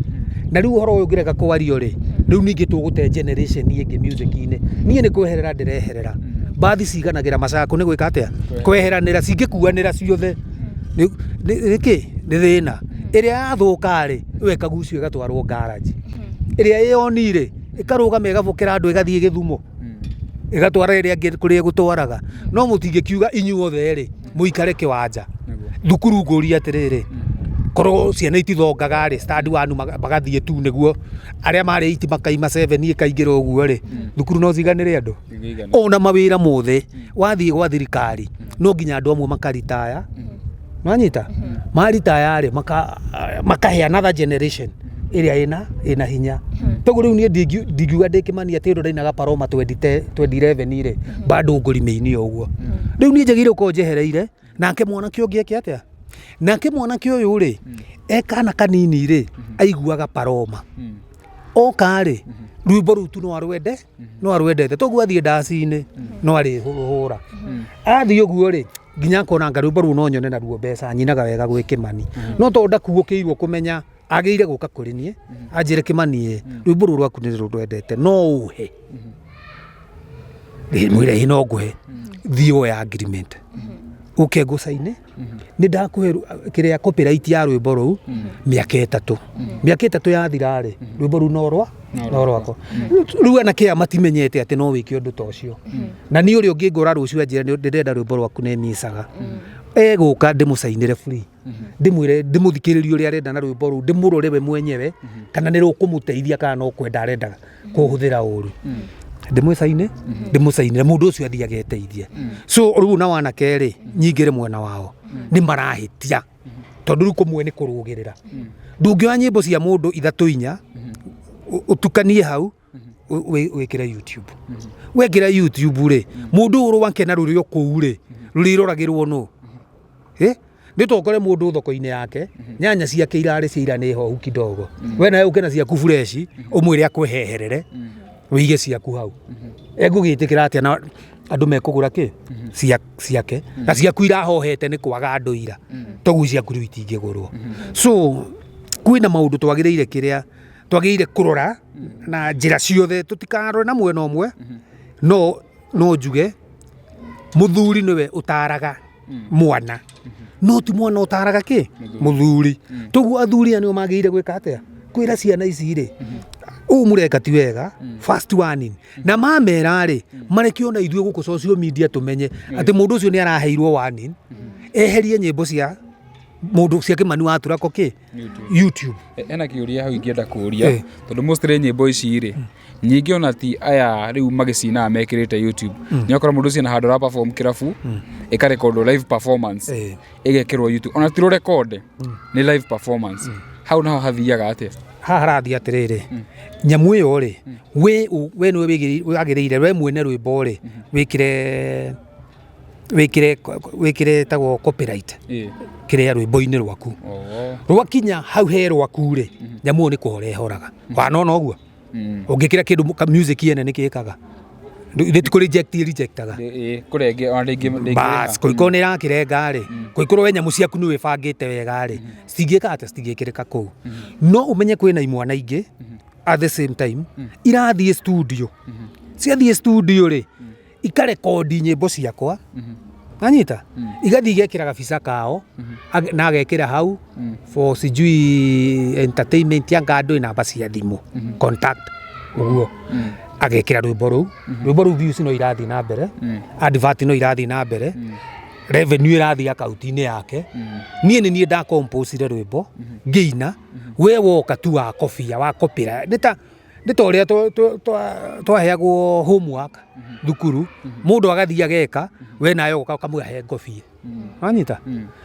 Na rĩu ũhoro ũyũ ũngĩrega kwario rĩ, rĩu ningĩ tũgũte generation ĩngĩ music-inĩ. Niĩ nĩ kweherera ndĩreherera. Mbathi ciganagĩra macako nĩ gwĩka atĩa? Kweheranĩra, cingĩkuanĩra ciothe nĩ kĩ? Nĩ thĩna. Ĩrĩa yathũka rĩ, ĩyo ĩkagucio ĩgatwarwo garage. Ĩrĩa ĩ on rĩ, ĩkarũgama ĩgabokera andũ ĩgathiĩ Gĩthumo. Ĩgatwara ĩrĩa ĩngĩ kũrĩa ĩgũtwaraga. No mũtingĩkiuga inyuothe rĩ, mũikare kĩwanja. Thukuru ngũrie atĩrĩrĩ, korwo ciana itithongaga rĩ, stand one magathiĩ two nĩguo arĩa marĩ eight makaima seven ĩkaingĩra ũguo rĩ, thukuru no ciganĩre andũ? Ona mawĩra mothe, wathiĩ gwa thirikari, no nginya andũ amwe makaritaya. Nĩwanyita? Maritaya rĩ, makahe another generation ĩrĩa ĩna hinya. Toguo rĩu niĩ ndingiuga ndĩ Kĩmani atĩ ũndũ ndainaga Paloma 2011 rĩ, bado ngũremain o ũguo. Rĩu niĩ njagĩrĩirwo gũkorwo njehereire, nake mwanake ũngĩ eke atĩa? Nake mwanake ũyũ rĩ, e kana kanini rĩ, aiguaga Paloma. Oka rĩ, rwĩmbo rũu tu no arwende, no arwendete. Toguo athiĩ ndaci-inĩ, no arĩhũra. Athiĩ ũguo rĩ, nginya akona anga rwĩmbo rũu no nyone naruo mbeca, nyinaga wega gwĩ Kĩmani. No tondũ ndakuũkĩirwo kũmenya, agĩrĩire gũka kũrĩ niĩ, anjĩre Kĩmani ĩ, rwĩmbo rũrũ rwaku nĩ rũndwendete, no ũhe. Ndĩmwĩre ĩ no ngũhe, thiĩ woe agreement, ũke ngũcaine, nĩ ndakũhe kĩrĩa copyright ya rwĩmbo rũu mĩaka 3. Mĩaka 3 yathira rĩ, rwĩmbo rũu no rwakwa. Rĩu anake aya matimenyete atĩ no wĩke ũndũ ta ũcio. Na niĩ ũrĩa ũngĩngora rũciũ anjĩre ndĩrenda rwĩmbo rwaku nĩ micaga, egũka ndĩmũcainĩre free. Ndĩmwĩre ndĩmũthikĩrĩrie ũrĩa arenda na rwĩmbo rũu, ndĩmũrore we mwenyewe kana nĩ rũkũmũteithia kana no kwenda arenda kũhũthĩra ũru. Ndĩmũcaine, ndĩmũcainĩre mũndũ ũcio athiĩ ageteithie. So rĩu na wanake rĩ, nyingĩre mwena wao, nĩ marahĩtia. Tondũ rĩu kũmwe nĩ kũrũgĩrĩra. Ndũngĩoya nyĩmbo cia mũndũ 3 4, ũtukanie hau, wĩkĩre YouTube. Wekĩra YouTube rĩ, mũndũ ũyũ wakena rũrĩ o kũu rĩ, rũrĩroragĩrwo nũ? Nĩ tokore mũndũ thoko-inĩ yake nyanya ciake irarĩ cia ira nĩ hohu kidogo, we nawe ũke na ciaku fresh, ũmwĩre akweheherere wĩige ciaku hau. Egũgĩtĩkĩra atĩa na andũ mekũgũra kĩ ciake na ciaku irahohete nĩ kwaga andũ ira, toguo ciaku rĩu itingĩgũrwo. So kwĩna maũndũ twagĩrĩire kĩrĩa twagĩrĩire kũrora na njĩra ciothe, tũtikarore na mwena ũmwe. No njuge mũthuri nĩwe ũtaraga mwana, no ti mwana ũtaraga kĩ mũthuri. Toguo athuri aya nĩo magĩrĩire gwĩka atĩa? Kwĩra ciana ici rĩ, ũũ mũreka ti wega, first warning. Na mamera rĩ, mareke ona ithuĩ gũkũ social media tũmenye atĩ mũndũ ũcio nĩ araheirwo warning, eherie nyĩmbo cia mũndũ cia Kĩmani wa Turako kĩ YouTube. Hena kĩũria hau ingĩenda kũũria, tondũ mostly nyĩmbo ici rĩ nyingĩ ona ti aya rĩu magĩcinaga mekĩrĩte YouTube. Nĩ ũkora mũndũ ũcio na handũ ara perform kĩrabu, ĩkarekondwo live performance, ĩgekĩrwo YouTube, ona ti rũrekode, nĩ live performance. Hau naho hathiaga atĩa? Haha harathiĩ atĩrĩrĩ, nyamũ ĩyo rĩ, we nĩwe wagĩrĩire, we mwene rwĩmbo rĩ, wĩkĩre ĩtagwo copyright kĩrĩa rwĩmbo-inĩ rwaku. Rwakinya hau he rwaku rĩ, nyamũ ĩyo nĩ kũhora ĩhoraga. Wanona ũguo? Ũngĩkĩra kĩndũ music ene nĩ kĩkaga nĩ ti kũ reject rejectaga. Kũrenge ona ndĩngĩ. Bas, kũngĩkorwo nĩ ĩrakĩrenga rĩ, kũngĩkorwo we nyamũ ciaku nĩ wĩbangĩte wega rĩ, citingĩka atĩa? Citingĩkĩrĩka kũu. No ũmenye kwĩna imwana ingĩ at the same time irathiĩ studio, ciathiĩ studio rĩ, ikarekondi nyĩmbo ciakwa, nanyita igathiĩ igekĩra gabica kao na agekĩra hau for sijui entertainment, anga andũ namba cia thimũ, contact ũguo, agekĩra rwĩmbo rũu. Rwĩmbo rũu views no irathiĩ na mbere, advert no irathiĩ na mbere, revenue ĩrathiĩ akaunti-inĩ yake. Niĩ nĩ niĩ ndakomposire rwĩmbo ngĩina, we woka tu wakobia, wakopĩra. Nĩ ta ũrĩa twaheagwo homework thukuru, mũndũ agathiĩ ageka, we nawe ũgoka ũkamũhe ngobie. Wanyita?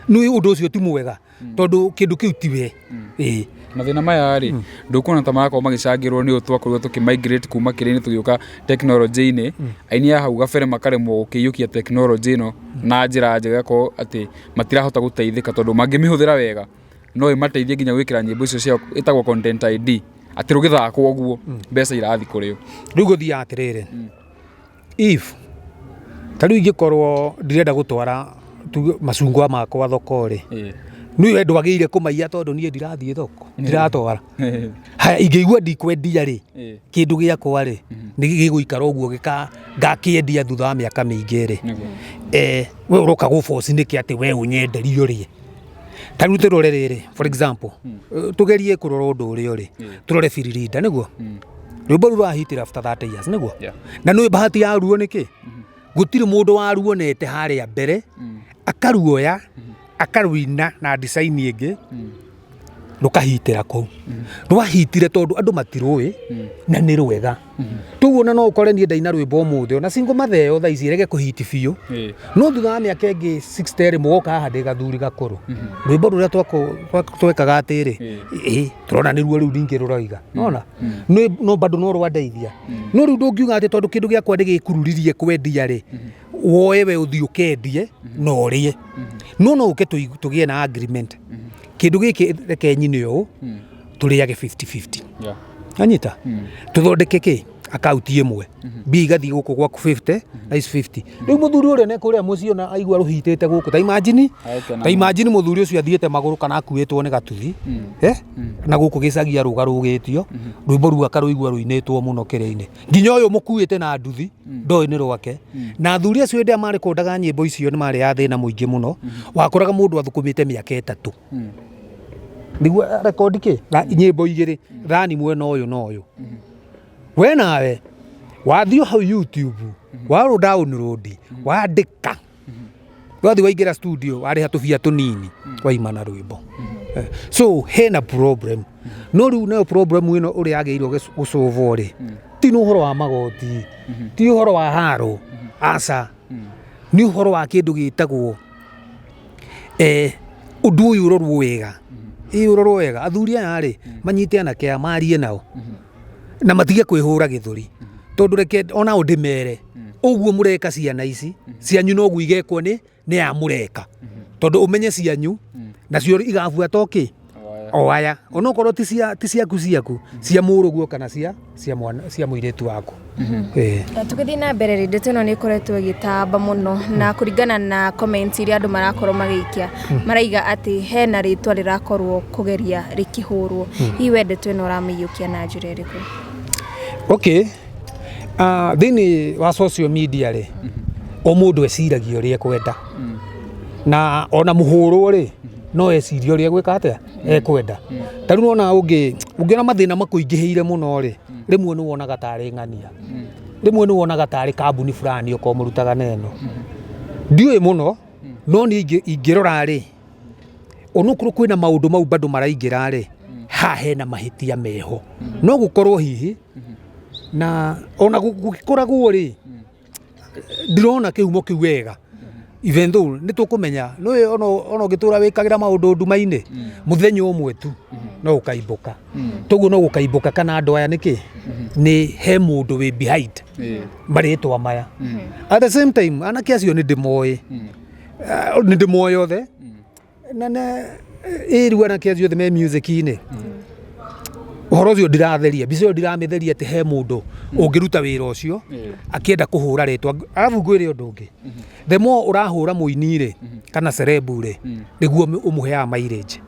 Nĩ ũndũ ũcio ti mwega, tondũ kĩndũ kĩu tiwe ĩĩ. Mathĩna maya rĩ, ndũkuona ta marakorwo magĩcangĩrwo nĩ ũũ twakorirwo tũkĩ-migrate kuma kĩrĩa-inĩ tũgĩũka tekinoronjĩ-inĩ? Aini a hau gabere makaremwo gũkĩiyũkia tekinoronjĩ ĩno na njĩra njega, ĩgakorwo atĩ matirahota gũteithĩka, tondũ mangĩmĩhũthĩra wega no ĩmateithie nginya gwĩkĩra nyĩmbo icio ciao ĩtagwo content ID, atĩ rũgĩthakwo ũguo mbeca irathiĩ kũrĩ o. Rĩu gũthiaga atĩrĩrĩ, if ta rĩu ingĩkorwo ndirenda gũtwara tuge macungwa makwa thoko rĩ, nĩ we ndwagĩrĩire kũmaiya, tondũ niĩ ndirathiĩ thoko, ndiratwara. Haya, ingĩigua ndikwendia rĩ, kĩndũ gĩakwa rĩ, nĩ gĩgũikara ũguo ngakĩendia thutha wa mĩaka mĩingĩ rĩ, we ũroka gũboci nĩkĩ atĩ we ũnyenderie ũrĩe? Ta rĩu tũrore rĩrĩ, for example, tũgerie kũrora ũndũ ũrĩa ũrĩ, tũrore Biririnda nĩguo rwĩmbo rũu rwahitire after 30 years nĩguo. Na nĩ bahati ya ruo nĩkĩ gũtirĩ mũndũ waruonete harĩa mbere akaruoya akaruina na design ĩngĩ rũkahitĩra kũu rwahitire, tondũ andũ matirũĩ na nĩ rwega. Toguo ona no ũkore niĩ ndaina rwĩmbo ũmũthĩ, ona single matheo thaa ici ĩrege kũhiti biũ, no thutha wa mĩaka ĩngĩ 60 rĩ, mũgoka haha ndĩ gathuri gakũrũ, rwĩmbo rũrĩa twekaga atĩrĩ, ĩ tũrona nĩruo rĩu ningĩ rũroiga nona no bado no rwandeithia. No rĩu ndũngiuga atĩ tondũ kĩndũ gĩakwa nĩ gĩkururirie kwendia rĩ, woe we ũthiĩ ũkendie na ũrĩe. No ũke tũgĩe na agreement, kĩndũ gĩkĩ reke nyine ũũ, tũrĩage 50-50. Anyita tũthondeke kĩ akaunti ĩmwe, mbia igathiĩ gũkũ gwaku 50 na ici 50. Rĩu mũthuri ũrĩa nĩ kũrĩa mũciĩ ona aigua rũhitĩte gũkũ, ta imagine, Agakena. Ta imagine mũthuri ũcio athiĩte magũrũ kana akuĩtwo nĩ gatuthi, na gũkũ gĩcagi arũgarũgĩtio rwĩmbo rũu akarũigua rũinĩtwo mũno kĩrĩa-inĩ, nginya ũyũ mũkuĩte na nduthi ndoĩ nĩ rwake. Na athuri acio hĩndĩ ĩrĩa marekondaga nyĩmbo icio nĩ marĩ a thĩna mũingĩ mũno. Wakoraga mũndũ athũkũmĩte mĩaka 3 nĩguo rekondi kĩ nyĩmbo igĩrĩ, thani mwena ũyũ na ũyũ. We nawe wathiĩ hau YouTube, warũ download, wandĩka, wathiĩ waingĩra studio, warĩha tũbia tũnini, waima na rwĩmbo. So hena problem, no rĩu nayo problem ĩno ũrĩa yagĩrĩirwo gũcũvwo rĩ, ti nĩ ũhoro wa magoti, ti ũhoro wa haro, aca, nĩ ũhoro wa kĩndũ gĩtagwo ũndũ ũyũ ũrorwo wega. Ĩ ũrorwo wega, athuri aya rĩ manyite anake aya, marie nao na matige kwĩhũra gĩthũri, tondũ reke ona o ndĩmere ũguo mũreka ciana ici cianyu noguo igekwo nĩ ya mũreka. Tondũ ũmenye cianyu nacio igabuata o kĩ o aya, onokorwo ti cia ti ciaku, ciaku cia mũrũguo kana cia cia mwana, cia mũirĩtu waku. Na tũgĩthiĩ na mbere rĩ, ndeto ĩno nĩ ĩkoretwo ĩgĩtamba mũno, na kũringana na comments iria andũ marakorwo magĩikia, maraiga atĩ hena rĩtwa rĩrakorwo kũgeria rĩkĩhũrwo. Hihi we ndeto ĩno ũramĩiyũkia na njĩra ĩrĩkũ? Okay, thĩinĩ wa social media rĩ, o mũndũ eciragia ũrĩa ekwenda, na ona mũhũrwo rĩ, no ecirie ũrĩa egwĩka atĩa ekwenda. Ta rĩu nona ũngĩ ũngĩona mathĩna makũingĩhĩire mũno rĩ, rĩmwe nĩ wonaga tarĩ ng'ania, rĩmwe nĩ wonaga tarĩ kambuni fulani okorwo mũrutaga na ĩno. Ndiũĩ mũno, no niĩ ingĩrora rĩ, onokorwo kwĩna maũndũ mau bado maraingĩra rĩ, haha hena mahĩtia meho, no gũkorwo hihi na ona gũgĩkoragwo rĩ, ndirona kĩhumo kĩu wega, even though nĩ tũkũmenya nĩ ona ũngĩtũra wĩkagĩra maũndũ nduma-inĩ, mũthenya ũmwe tu no ũkaimbũka. Toguo no gũkaimbũka kana andũ aya nĩkĩ nĩ he mũndũ wĩ behind marĩtwa maya. At the same time, anake acio nĩ ndĩmoĩ, nĩ ndĩmoĩ othe, na na ĩru anake acio othe me music-inĩ. Ũhoro ũcio ndiratheria, mbica ĩyo ndiramĩtheria atĩ he mũndũ ũngĩruta wĩra ũcio akĩenda kũhũra rĩtwa. Arabu ngwĩre ũndũ ũngĩ, the more ũrahũra mũini rĩ, kana celeb rĩ, nĩguo ũmũheaga mileage.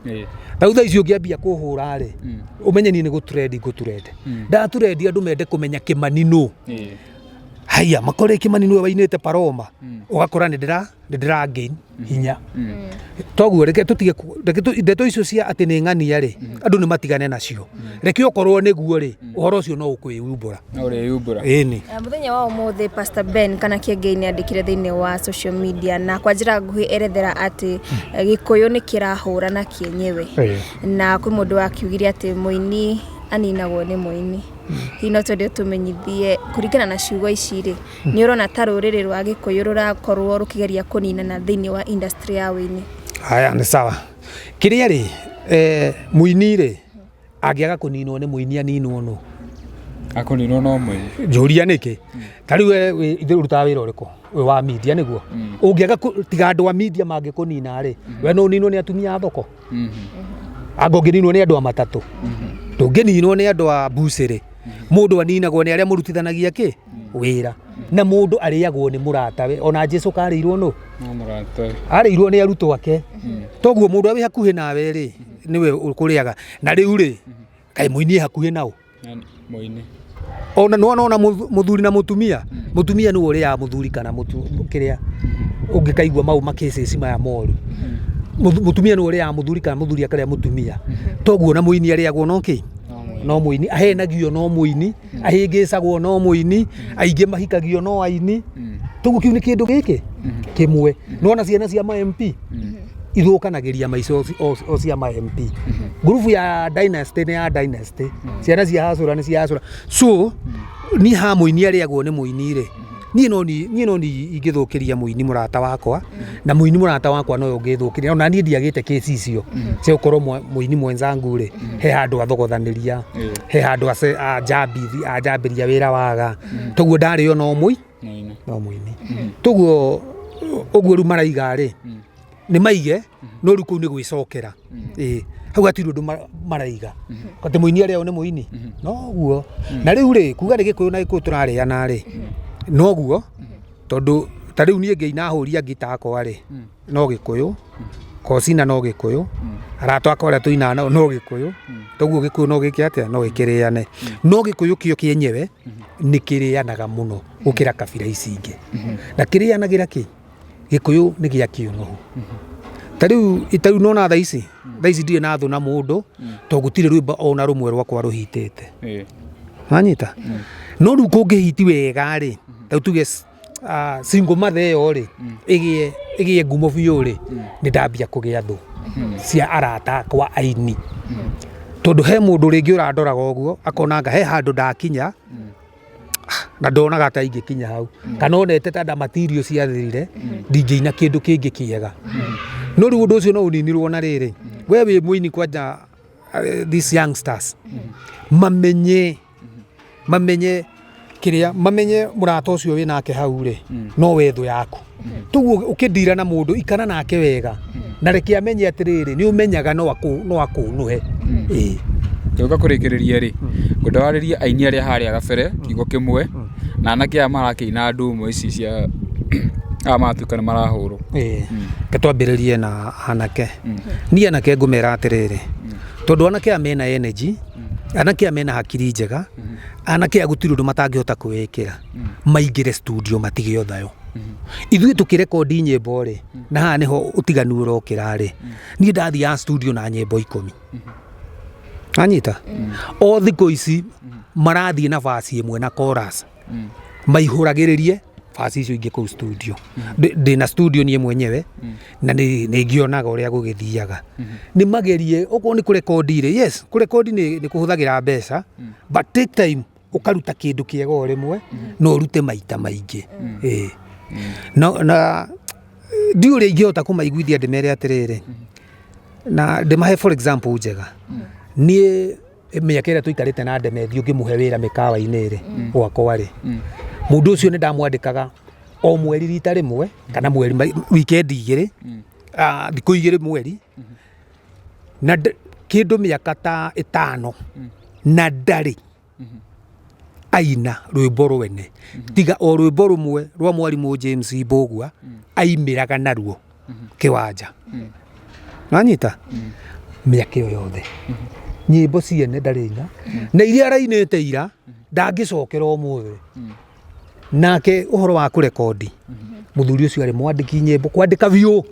Ta rĩu thaa ici ũngĩambia kũhũra rĩ, ũmenye niĩ nĩ gũtrend ngũtrend, ndatrend andũ mende kũmenya Kĩmani nũ. Haiya, makore Kĩmani nĩwe wainĩte Paroma, ũgakora nĩ ndĩra gain hinya. Toguo reke tũtige reke ndeto icio cia atĩ nĩ ng'ania rĩ, andũ nĩ matigane nacio. Reke okorwo nĩguo rĩ, ũhoro ũcio no ũkwĩumbũra. No ũrĩyumbũra. Ĩni. Mũthenya wa ũmũthĩ Pastor Ben kana Kĩengei nĩ andĩkire thĩinĩ wa social media na kwa njĩra nguhĩ erethera atĩ Gĩkũyũ nĩ kĩrahũrana kĩenyewe, na kwĩ mũndũ wakiugire atĩ mũini aninagwo nĩ mũini. Hihi no twende ũtũmenyithie, kũringana na ciugo ici rĩ, nĩ ũrona ta rũrĩrĩ rwa Gĩkũyũ rũrakorwo rũkĩgeria kũninana thĩinĩ wa industry ya ũini? Haya, nĩ sawa. Kĩrĩa rĩ, mũini rĩ, angĩaga kũninwo nĩ mũini, aninwo nũ? Akũninwo no mũini. Njũria nĩkĩ. Ta rĩu we ithuĩ ũrutaga wĩra ũrĩkũ? Wĩ wa media nĩguo? Ũngĩaga tiga andũ a media mangĩkũnina rĩ, we no ũninwo nĩ atumia a thoko? Anga ũngĩninwo nĩ andũ a matatũ? Ndũngĩninwo nĩ andũ a mbucĩrĩ. Mũndũ aninagwo nĩ arĩa mũrutithanagia kĩ wĩra, na mũndũ arĩagwo nĩ mũratawe. Ona Jesu karĩirwo nũ? No mũrata. Arĩirwo nĩ arutwo ake. Toguo mũndũ ũrĩa wĩ hakuhĩ nawe rĩ, nĩwe ũkũrĩaga. Na rĩu rĩ, kaĩ mũini e hakuhĩ nao? Mũini. Ona nĩwona ona mũthuri na mũtumia, mũtumia nĩwe ũrĩaga mũthuri kana kĩrĩa ũngĩkaigua mau makĩcĩci maya moru. Mũtumia nĩwe ũrĩaga mũthuri kana mũthuri akarĩa mũtumia. Toguo na mũini arĩagwo no kĩ? No mũini. Ahenagio no mũini, ahĩngĩcagwo no mũini, aingĩ mahikagio no aini. Toguo kĩu nĩ kĩndũ gĩkĩ kĩmwe. Nĩwona ciana cia ma MP ithũkanagĩria maica o cia ma MP. Ngurubu ya dynasty nĩ ya dynasty, ciana cia hacũra nĩ cia hacũra. So niĩ ha mũini arĩagwo nĩ mũini rĩ, niĩ no ni ingĩthũkĩria mũini mũrata wakwa, na mũini mũrata wakwa no ũngĩthũkĩria. Ona niĩ ndiagĩte kĩci icio cia gũkorwo mũini mwenzangu rĩ, he handũ athogothanĩria, he handũ anjambithi anjambĩria wĩra waga. Toguo ndarĩo no mũi Mũini. No mũini. Toguo ũguo rĩu maraiga rĩ, nĩ maige, no rĩu kũu nĩ gwĩcokera. Ĩĩ, hau hatirĩ ũndũ maraiga atĩ mũini arĩao nĩ mũini noguo. Na rĩu rĩ, kuga nĩ Gĩkũyũ na Gĩkũyũ tũrarĩana rĩ, noguo, tondũ ta rĩu niĩ ngĩina hũri a ngita akwa rĩ, no Gĩkũyũ, kocina no Gĩkũyũ, arata akwa arĩa tũinaga nao no Gĩkũyũ. Toguo Gĩkũyũ no gĩke atĩa? No gĩkĩrĩane. No Gĩkũyũ kĩo kĩenyewe nĩ kĩrĩanaga mũno gũkĩra kabira ici ingĩ. Na kĩrĩanagĩra kĩ? Gĩkũyũ nĩ gĩa kĩũnũhu. Ta rĩu nona thaa ici ndirĩ na thũ na mũndũ, tondũ gũtirĩ rwĩmbo ona rũmwe rwakwa rũhitĩte. Wanyita? No rĩu kũngĩhiti wega rĩ, ta rĩu tuge single mother ĩyo rĩ, ĩgĩe ngumo biũ rĩ, nĩ ndambia kũgĩa thũ cia arata akwa aini, tondũ he mũndũ rĩngĩ ũrandoraga ũguo akona anga he handũ ndakinya na ndonaga ta ingĩkinya hau, kana onete ta ndamatirio ciathirire, ndingĩina kĩndũ kĩngĩ kĩega. No rĩu ũndũ ũcio no ũninirwo na rĩrĩ, we wĩ mũini kwanja, these youngsters mamenye kĩrĩa mamenye mũrata ũcio wĩ nake hau rĩ, no we thũ yaku. Toguo ũkĩndira na mũndũ, ikara nake wega. Na reke amenye atĩrĩrĩ, nĩ ũmenyaga no akũnũhe. Ĩĩ. Tũgĩũka kũrĩkĩrĩria rĩ, ngwenda warĩrie aini arĩa harĩa gabere kiugo kĩmwe, na anake aya marakĩina ndumo ici cia aya maratuĩka nĩ marahũrwo. Ĩĩ. Reke twambĩrĩrie na anake. Niĩ anake ngũmera atĩrĩrĩ, tondũ anake aya mena energy, anake aya mena hakiri njega, anake aya gũtirĩ ũndũ matangĩhota kwĩĩkĩra, maingĩre studio matige ũthayũ. Ithuĩ tũkĩrekondi nyĩmbo rĩ, na haha nĩho ũtiganu ũrokĩra rĩ, niĩ ndathiaga studio na nyĩmbo 10. Anyita? O thikũ ici marathiĩ na verse ĩmwe na chorus. Maihũragĩrĩrie verse icio ingĩ kũu studio. Ndĩna studio niĩ mwenyewe na nĩ ngĩonaga ũrĩa gũgĩthiaga. Nĩ magerie okorwo nĩ kũrekondi rĩ, yes, kũrekondi nĩ kũhũthagĩra mbeca, but take time ũkaruta kĩndũ kĩega o rĩmwe na ũrute maita maingĩ. Ĩĩ. No, na ndiũĩ ũrĩa ingĩhota kũmaiguithia ndĩmere atĩrĩrĩ, na ndĩmahe for example njega. Niĩ mĩaka ĩrĩa tũikarĩte na Ndemethi ũngĩmũhe wĩra mĩkawa-inĩ rĩ, gwakwa rĩ, mũndũ ũcio nĩ ndamwandĩkaga o mweri rita rĩmwe kana mweri weekend igĩrĩ, thikũ igĩrĩ mweri, na kĩndũ mĩaka ta 5 na ndarĩ aina rwĩmbo rwene tiga o rwĩmbo rũmwe rwa mwarimũ James Mbũgua aimĩraga naruo kĩwanja. Wanyita? Mĩaka ĩyo yothe nyĩmbo ciene ndarĩ ina, na iria arainĩte ira ndangĩcokera ũmũthĩ. Nake ũhoro wa kũrekondi, mũthuri ũcio arĩ mwandĩki nyĩmbo, kwandĩka biũ,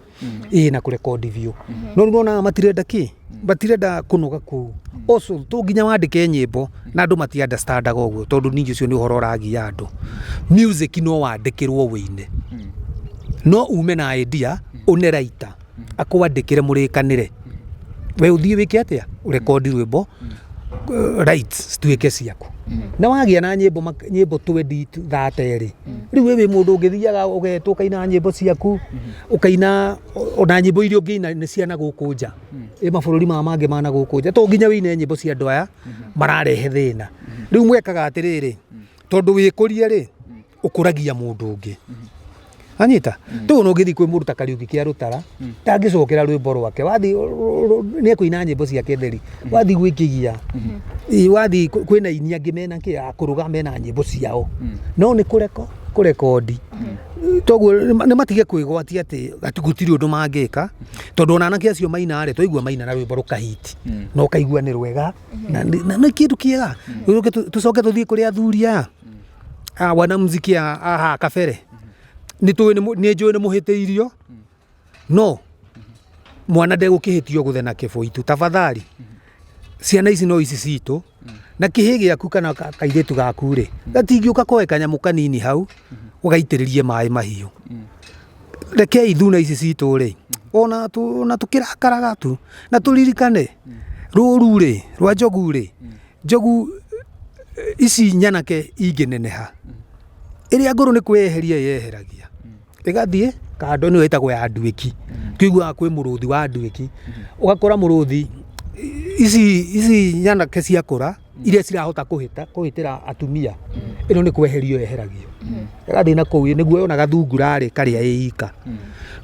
ĩĩ, na kũrekondi biũ. No rĩu wonaga matirenda kĩ, matirenda kũnoga kũu. Also to nginya wandĩke nyĩmbo na andũ mati understandaga ũguo, tondũ ningĩ ũcio nĩ ũhoro ũragia andũ. Music no wandĩkĩrwo wĩine, no ume na idea ũne writer akwandĩkĩre mũrĩkanĩre, we ũthiĩ wĩke atĩa, ũrekondi rwĩmbo, rights cituĩke ciaku. Na wagĩa na nyĩmbo nyĩmbo 20 30 rĩ, rĩu we wĩ mũndũ ũngĩthiaga ũgetwo ũkaina nyĩmbo ciaku, ũkaina ona nyĩmbo iria ũngĩina nĩ cia na gũkũ nja, ĩ mabũrũri maya mangĩ ma na gũkũ nja, to nginya wĩine nyĩmbo cia andũ aya mararehe thĩna. Rĩu mwekaga atĩrĩrĩ, tondũ wĩkũrie rĩ, ũkũragia mũndũ ũngĩ. Anyita? Rĩu ona ũngĩthiĩ kwĩ mũndũ ta Kariũki kĩa Rũtara, ndangĩcokera rwĩmbo rwake. Wathiĩ nĩ ekũina nyĩmbo ciake theri. Wathiĩ gwĩ Kĩgia, wathiĩ kwĩna aini angĩ mena kĩ, a kũrũga mena nyĩmbo ciao. No nĩ kũrekondi. Toguo nĩ matige kwĩgwatia atĩ gũtirĩ ũndũ mangĩka, tondũ ona anake acio maina rĩ, twaigua maina na rwĩmbo rũkahiti, na ũkaigua nĩ rwega, na nĩ kĩndũ kĩega. Tũcoke tũthiĩ kũrĩ athuri aya, wanamuziki a haha kabere, nĩ tũĩ nĩ njũĩ nĩ mũhĩtĩirio, no mwana ndegũkĩhĩtio gũthe na kĩbũitu. Tafadhali, ciana ici no ici citũ, na kĩhĩ gĩaku kana kairĩtu gaku rĩ, gatingĩũka koe kanyamũ kanini hau, ũgaitĩrĩrie maĩ mahiũ. Rekei thuna ici citũ rĩ, ona tũkĩrakaraga tu, na tũririkane, rũru rĩ, rwa njogu rĩ, njogu ici nyanake ingĩneneha, ĩrĩa ngũrũ nĩ kwĩyeheria ĩyeheragia, ĩgathiĩ kando, nĩyo ĩtagwo ya nduĩki. Tũiguaga kwĩ mũrũthi wa nduĩki, ũgakora mũrũthi ici nyanake ciakũra, iria cirahota kũhĩtĩra atumia, ĩno nĩ kweherio yeheragio, ĩgathiĩ na kũu nĩguo yona gathungura rĩ, karĩa ĩ ika.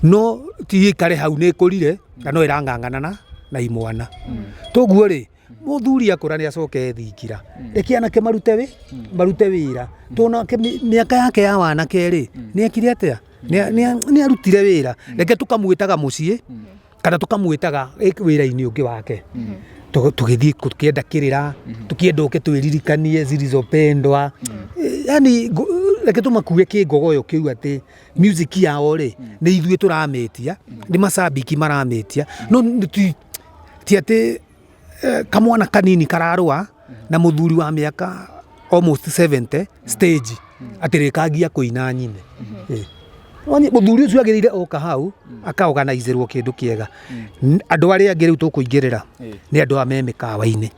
No ti ĩikare hau nĩ ĩkũrire, na no ĩrang'ang'ana na imwana. Toguo rĩ, Mũthuri akũra nĩ acoke thingira. Reke anake marute wĩ marute wĩra. Tondũ nake mĩaka yake ya wanake rĩ, nĩ ekire atĩa? Nĩ arutire wĩra. Reke tũkamwĩtaga mũciĩ kana tũkamwĩtaga wĩra-inĩ ũngĩ wake. Tũgĩthiĩ tũkĩenda kĩrĩra, tũkĩenda ũke twĩririkanie zilizopendwa. Yaani reke tũmakue kĩngogoyo kĩu atĩ music yao rĩ, nĩ ithuĩ tũramĩtia, nĩ macambĩki maramĩtia. No ti atĩ kamwana kanini kararũa na mũthuri wa mĩaka almost 70 stage atĩ rĩkangia kũina nyine. Mũthuri ũcio agĩrĩire oka hau akaorganizĩrwo kĩndũ kĩega. Andũ arĩa angĩ rĩu tũkũingĩrĩra nĩ andũ aya me mĩkawa-inĩ.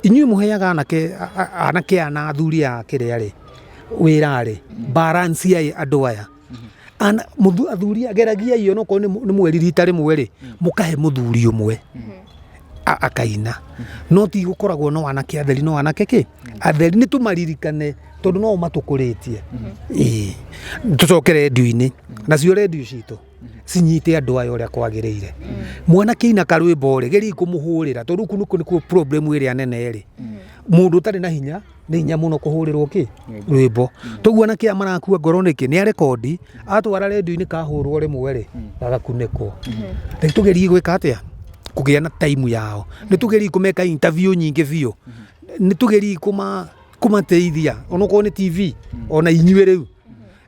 Inyuĩ mũheaga anake anake aya na athuri aya kĩrĩa rĩ, wĩra rĩ, balance yai andũ aya. Athuri geragiai onokorwo nĩ mweri rita rĩmwe rĩ, mũkahe mũthuri ũmwe akaina. No ti gũkoragwo no anake atheri no anake kĩ? Atheri nĩ tũmaririkane tondũ no o matũkũrĩtie. Ĩĩ. Tũcoke rendio-inĩ, nacio rendio citũ. Cinyite andũ aya ũrĩa kwagĩrĩire. Mwanake aina karwĩmbo rĩ, geria kũmũhũrĩra, tondũ kũu nĩkuo nĩkuo problem ĩrĩa nene rĩ. Mũndũ ũtarĩ na hinya nĩ hinya mũno kũhũrĩrwo kĩ rwĩmbo. Toguo anake aya marakua ngoro nĩkĩ? Nĩ arekondi, atwara rendio-inĩ kahũrwo rĩmwe rĩ, gagakunĩkwo. Rĩu tũgerie gwĩka atĩa? Kũgĩa na time yao. Nĩ tũgerie kũmeka interview nyingĩ biũ. Nĩ tũgerie kũmateithia onokorwo nĩ TV, ona inyuĩ rĩu.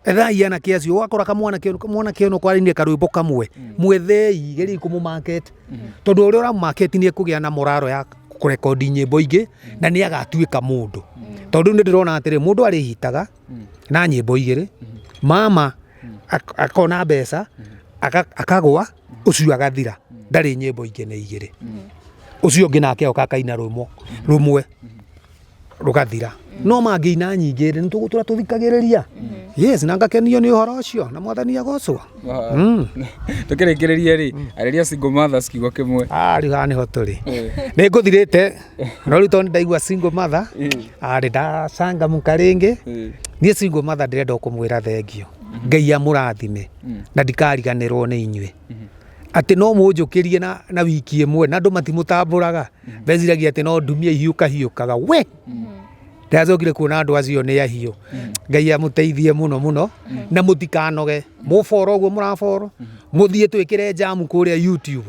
Ethai anake acio, ũgakora kamwanake mwanake ono kwarinire karwĩmbo kamwe, mwethei, geriai kũmũ market. Tondũ ũrĩa ũramũ market nĩ ekũgĩa na moraro ya kũrekondi nyĩmbo ingĩ na nĩ agatuĩka mũndũ. Tondũ rĩu nĩ ndĩrona atĩrĩ, mũndũ arĩhitaga na nyĩmbo igĩrĩ, mama akona mbeca, akagwa, ũcio agathira, ndarĩ nyĩmbo ingĩ nĩ igĩrĩ. Ũcio ũngĩ nake oka akaina rũmwe rũmwe rũgathira. No mangĩina nyingĩ rĩ, nĩ tũgũtũra tũthikagĩrĩria. Yes, na ngakenio nĩ ũhoro ũcio, na Mwathani agocwo. Tũkĩrĩkĩrĩria rĩ, arĩria single mothers kiugo kĩmwe. Ah, rĩu haha nĩho tũrĩ. Nĩ ngũthirĩte, no rĩu tondũ nĩ ndaigua single mother, ah, nĩ ndacangamũka rĩngĩ. Niĩ single mother ndĩrenda o kũmwĩra thengiũ. Ngai amũrathime, na ndikariganĩrwo nĩ inyuĩ. Atĩ no mũnjũkĩrie na wiki ĩmwe, na andũ matimũtambũraga. Meciragia atĩ no ndumia ihiũkahiũkaga. We! Ndacokire kuona andũ acio nĩ ahiũ. Ngai amũteithie mũno mũno, na mũtikanoge. Mũboro ũguo mũraboro, mũthiĩ twĩkĩre jamu kũrĩa YouTube.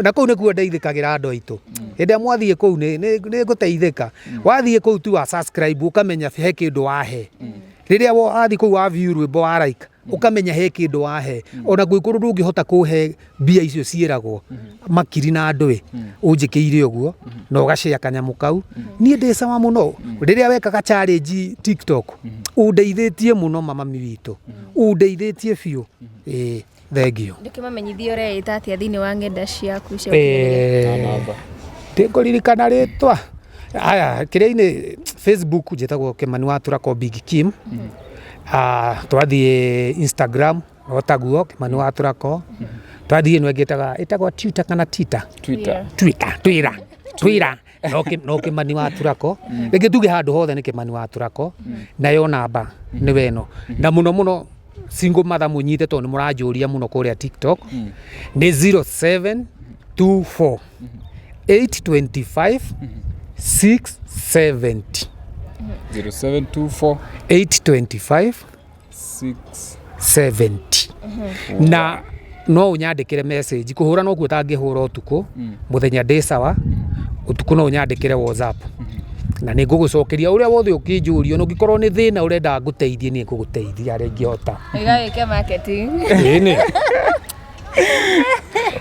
Na kũu nĩkuo ndeithĩkagĩra andũ aitũ. Hĩndĩ ĩrĩa mwathiĩ kũu nĩ ngũteithĩka. Wathiĩ kũu tu wa subscribe ũkamenya he kĩndũ wahe. Rĩrĩa wathiĩ kũu wa view rwĩmbo wa like, ũkamenya he kĩndũ wahe. Ona gwĩ kũndũ ndũngĩhota kũhe mbia icio ciĩragwo makiri na ndũĩ, ũnjĩkĩire ũguo na ũgacĩa kanyamũ kau. Niĩ ndĩ sawa mũno. Rĩrĩa wekaga challenge TikTok, ũndeithĩtie mũno mama witũ. Ũndeithĩtie biũ. Ĩĩ, thengiũ. Ndũkĩmamenyithie ũreĩta atĩa thĩinĩ wa ng'enda ciaku cia ũkinyanĩria. Ndikũririkana rĩtwa. Aya, kĩrĩa-inĩ Facebook njĩtagwo Kĩmani wa Turako Big Kim. Twathiĩ Instagram o taguo Kĩmani wa Turako. Twathiĩ ĩno ĩngĩ ĩtagwo Twitter kana Twitter? Twitter. Twitter, Twitter, Twitter. No Kĩmani wa Turako. Rĩngĩ tuge handũ hothe nĩ Kĩmani wa Turako. Nayo namba nĩwe ĩno. Na mũno mũno single mother mũnyite tondũ nĩ mũranjũria mũno kũrĩa TikTok. Nĩ 0724 825 670. 0724 825 6 70. Na no ũnyandĩkĩre message, kũhũra nokuo ũtangĩhũra ũtukũ, mũthenya ndĩ sawa, ũtukũ no ũnyandĩkĩre WhatsApp. Na nĩ ngũgũcokeria ũrĩa wothe ũkĩnjũria, na ũngĩkorwo nĩ thĩna ũrenda ngũteithie, niĩ ngũgũteithia harĩa ingĩhota. Wĩga wĩke marketing. Ĩĩ.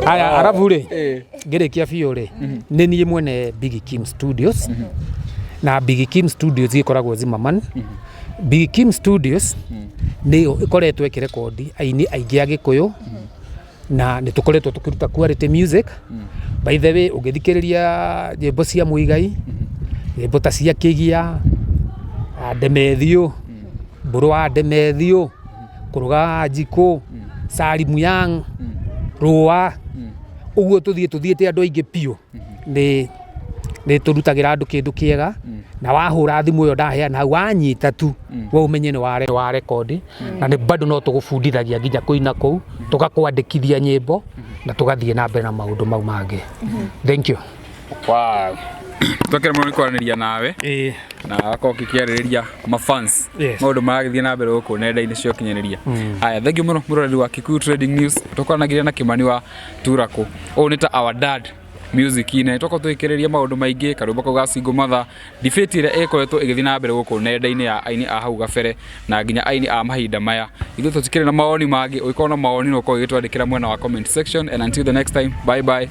Aya, arabu rĩ, ngĩrĩkia biũ rĩ, nĩ niĩ mwene Big Kim Studios. Na Big Kim Studios ĩkoragwo Zimmerman. Big Kim Studios nĩyo ĩkoretwo ĩkĩrekondi aini aingĩ a Gĩkũyũ, na nĩ tũkoretwo tũkĩruta quality music. By the way, ũngĩthikĩrĩria nyĩmbo cia Muigai, nyĩmbo ta cia Kĩgia, Demethiũ, Mbũrũ wa Demethiũ, Kũrũga wa Njikũ, Salimu Yang, Rũa, ũguo tũthiĩ tũthiĩte andũ aingĩ biũ. Nĩ tũrutagĩra andũ kĩndũ kĩega, na wahũra thimũ ĩyo ndaheana hau wanyita tu, we ũmenye nĩ wa rekondi, na nĩ bado no tũgũbundithagia nginya kũina kũu, tũgakwandĩkithia nyĩmbo, na tũgathiĩ na mbere na maũndũ mau mangĩ. Thank you. Wow. Twakena mũno nĩ kwaranĩria nawe na wakorwo ũkĩarĩrĩria mafans maũndũ maragĩthiĩ na mbere gũkũ nenda-inĩ cia ũkinyanĩria. Haya, thank you mũno mũroreri wa Kikuyu Trending News. Tũkwaranagĩria na Kĩmani wa Turakũ. Ũyũ nĩ ta our dad music-inĩ. Twakorwo tũgĩkĩrĩria maũndũ maingĩ, karwĩmbo kau ga single mother, debate ĩrĩa ĩkoretwo ĩgĩthiĩ na mbere gũkũ nenda-inĩ ya aini a hau gabere na nginya aini a mahinda maya. Ithuĩ tũtikĩrĩ na mawoni mangĩ, ũngĩkorwo na mawoni no ũkorwo ũgĩtwandĩkĩra mwena wa comment section, and until the next time, bye bye.